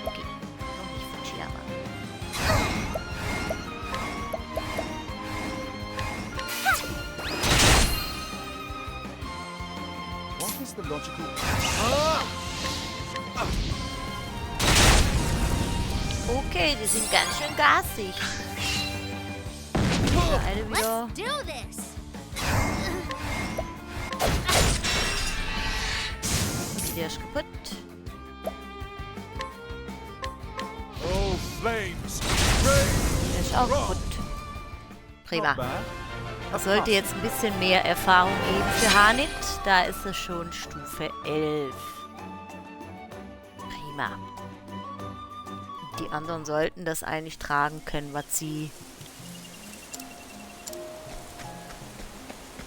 S1: Okay, noch nicht Fujiyama.
S7: What is the logical...
S1: Okay, die sind ganz schön gasig. Der eine wieder.
S5: Let's do this.
S1: Der ist kaputt.
S7: Oh, flames!
S1: Der ist auch kaputt. Prima.
S7: Not bad.
S1: Es sollte jetzt ein bisschen mehr Erfahrung geben für Hanit. Da ist es schon Stufe 11. Prima. Die anderen sollten das eigentlich tragen können, was sie...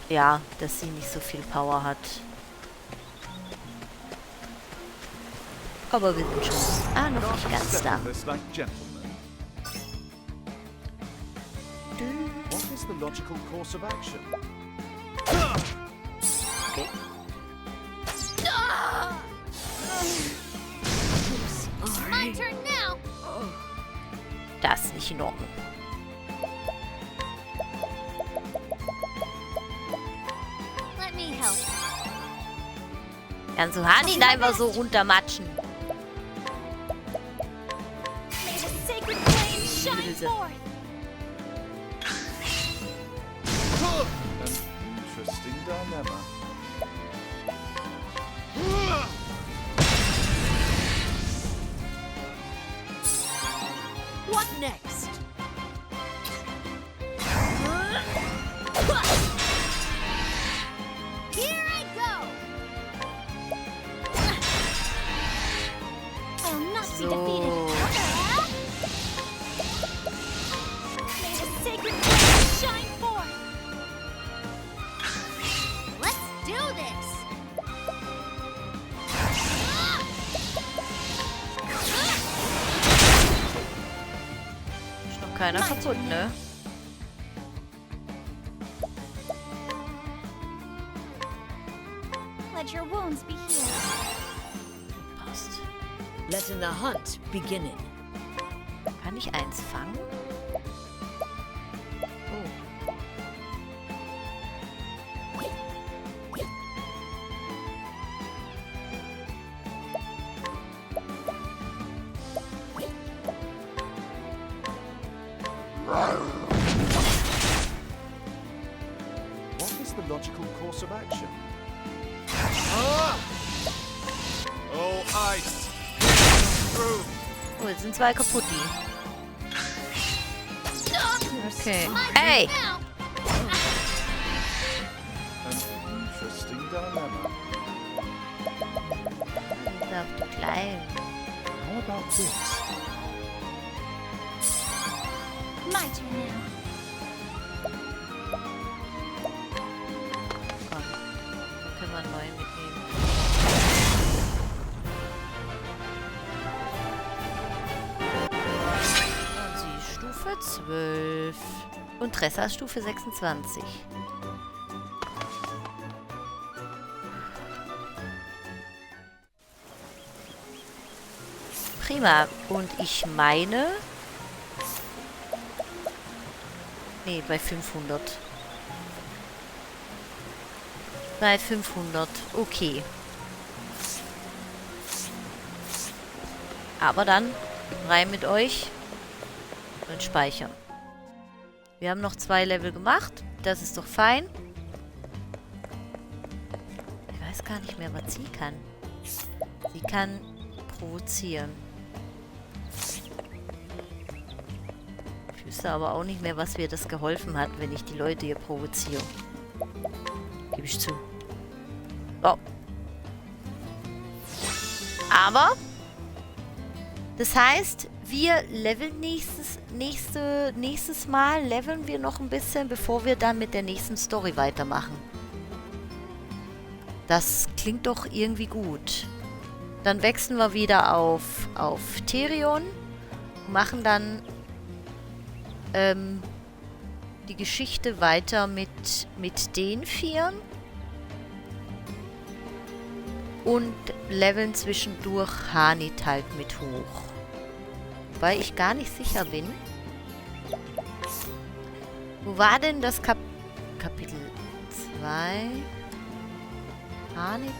S1: Ja, dass sie nicht so viel Power hat. Aber wir sind schon... Ah, noch nicht ganz da.
S7: Settle this like gentlemen. What is the logical course of action?
S1: Okay.
S5: My turn now.
S1: Das ist nicht in Ordnung.
S5: Let me help.
S1: Kannst du Hanit einfach so runtermatschen?
S5: May the sacred flame shine
S1: Böse.
S5: forth.
S7: An interesting dilemma.
S6: What next?
S5: Here I go. I'll not be
S1: So.
S5: defeated. May the sacred flame shine forth. Let's do this.
S1: Ist noch keiner kaputt, ne?
S5: Let your wounds be healed.
S1: Passt.
S6: Letting the hunt beginning.
S1: Kann ich eins fangen? Oh.
S7: course of action. Oh, ice! Through!
S1: Oh, jetzt sind zwei kaputt, die. Okay.
S5: My
S1: Ey!
S5: turn now.
S7: An interesting dilemma.
S1: Auf die Kleinen.
S7: How about this?
S5: My turn now.
S1: Komm. Können wir einen neuen mitnehmen. Und sie ist Stufe 12. Und Tressa ist Stufe 26. Prima. Und ich meine... Nee, bei 500. Bei 500. Okay. Aber dann rein mit euch und speichern. Wir haben noch 2 Level gemacht. Das ist doch fein. Ich weiß gar nicht mehr, was sie kann. Sie kann provozieren. Ich wüsste aber auch nicht mehr, was mir das geholfen hat, wenn ich die Leute hier provoziere. Gebe ich zu. So. Aber das heißt, wir leveln nächstes Mal leveln wir noch ein bisschen, bevor wir dann mit der nächsten Story weitermachen. Das klingt doch irgendwie gut. Dann wechseln wir wieder auf Therion und machen dann die Geschichte weiter mit den 4 und leveln zwischendurch Hanit halt mit hoch. Weil ich gar nicht sicher bin. Wo war denn das Kapitel 2? Hanit?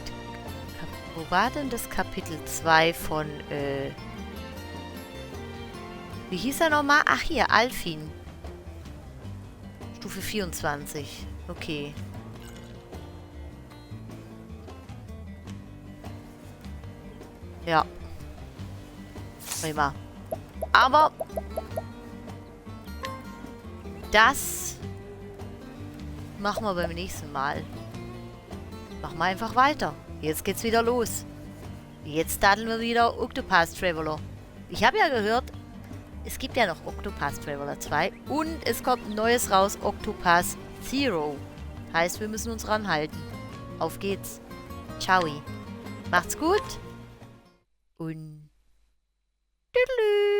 S1: Wo war denn das Kapitel 2 von, wie hieß er nochmal? Ach hier, Alfin. Stufe 24. Okay. Ja. Prima. Aber das machen wir beim nächsten Mal. Machen wir einfach weiter. Jetzt geht's wieder los. Jetzt daddeln wir wieder Octopath Traveler. Ich habe ja gehört, es gibt ja noch Octopath Traveler 2 und es kommt ein neues raus, Octopath Zero. Heißt, wir müssen uns ranhalten. Auf geht's. Ciao. Macht's gut. Und tschüss.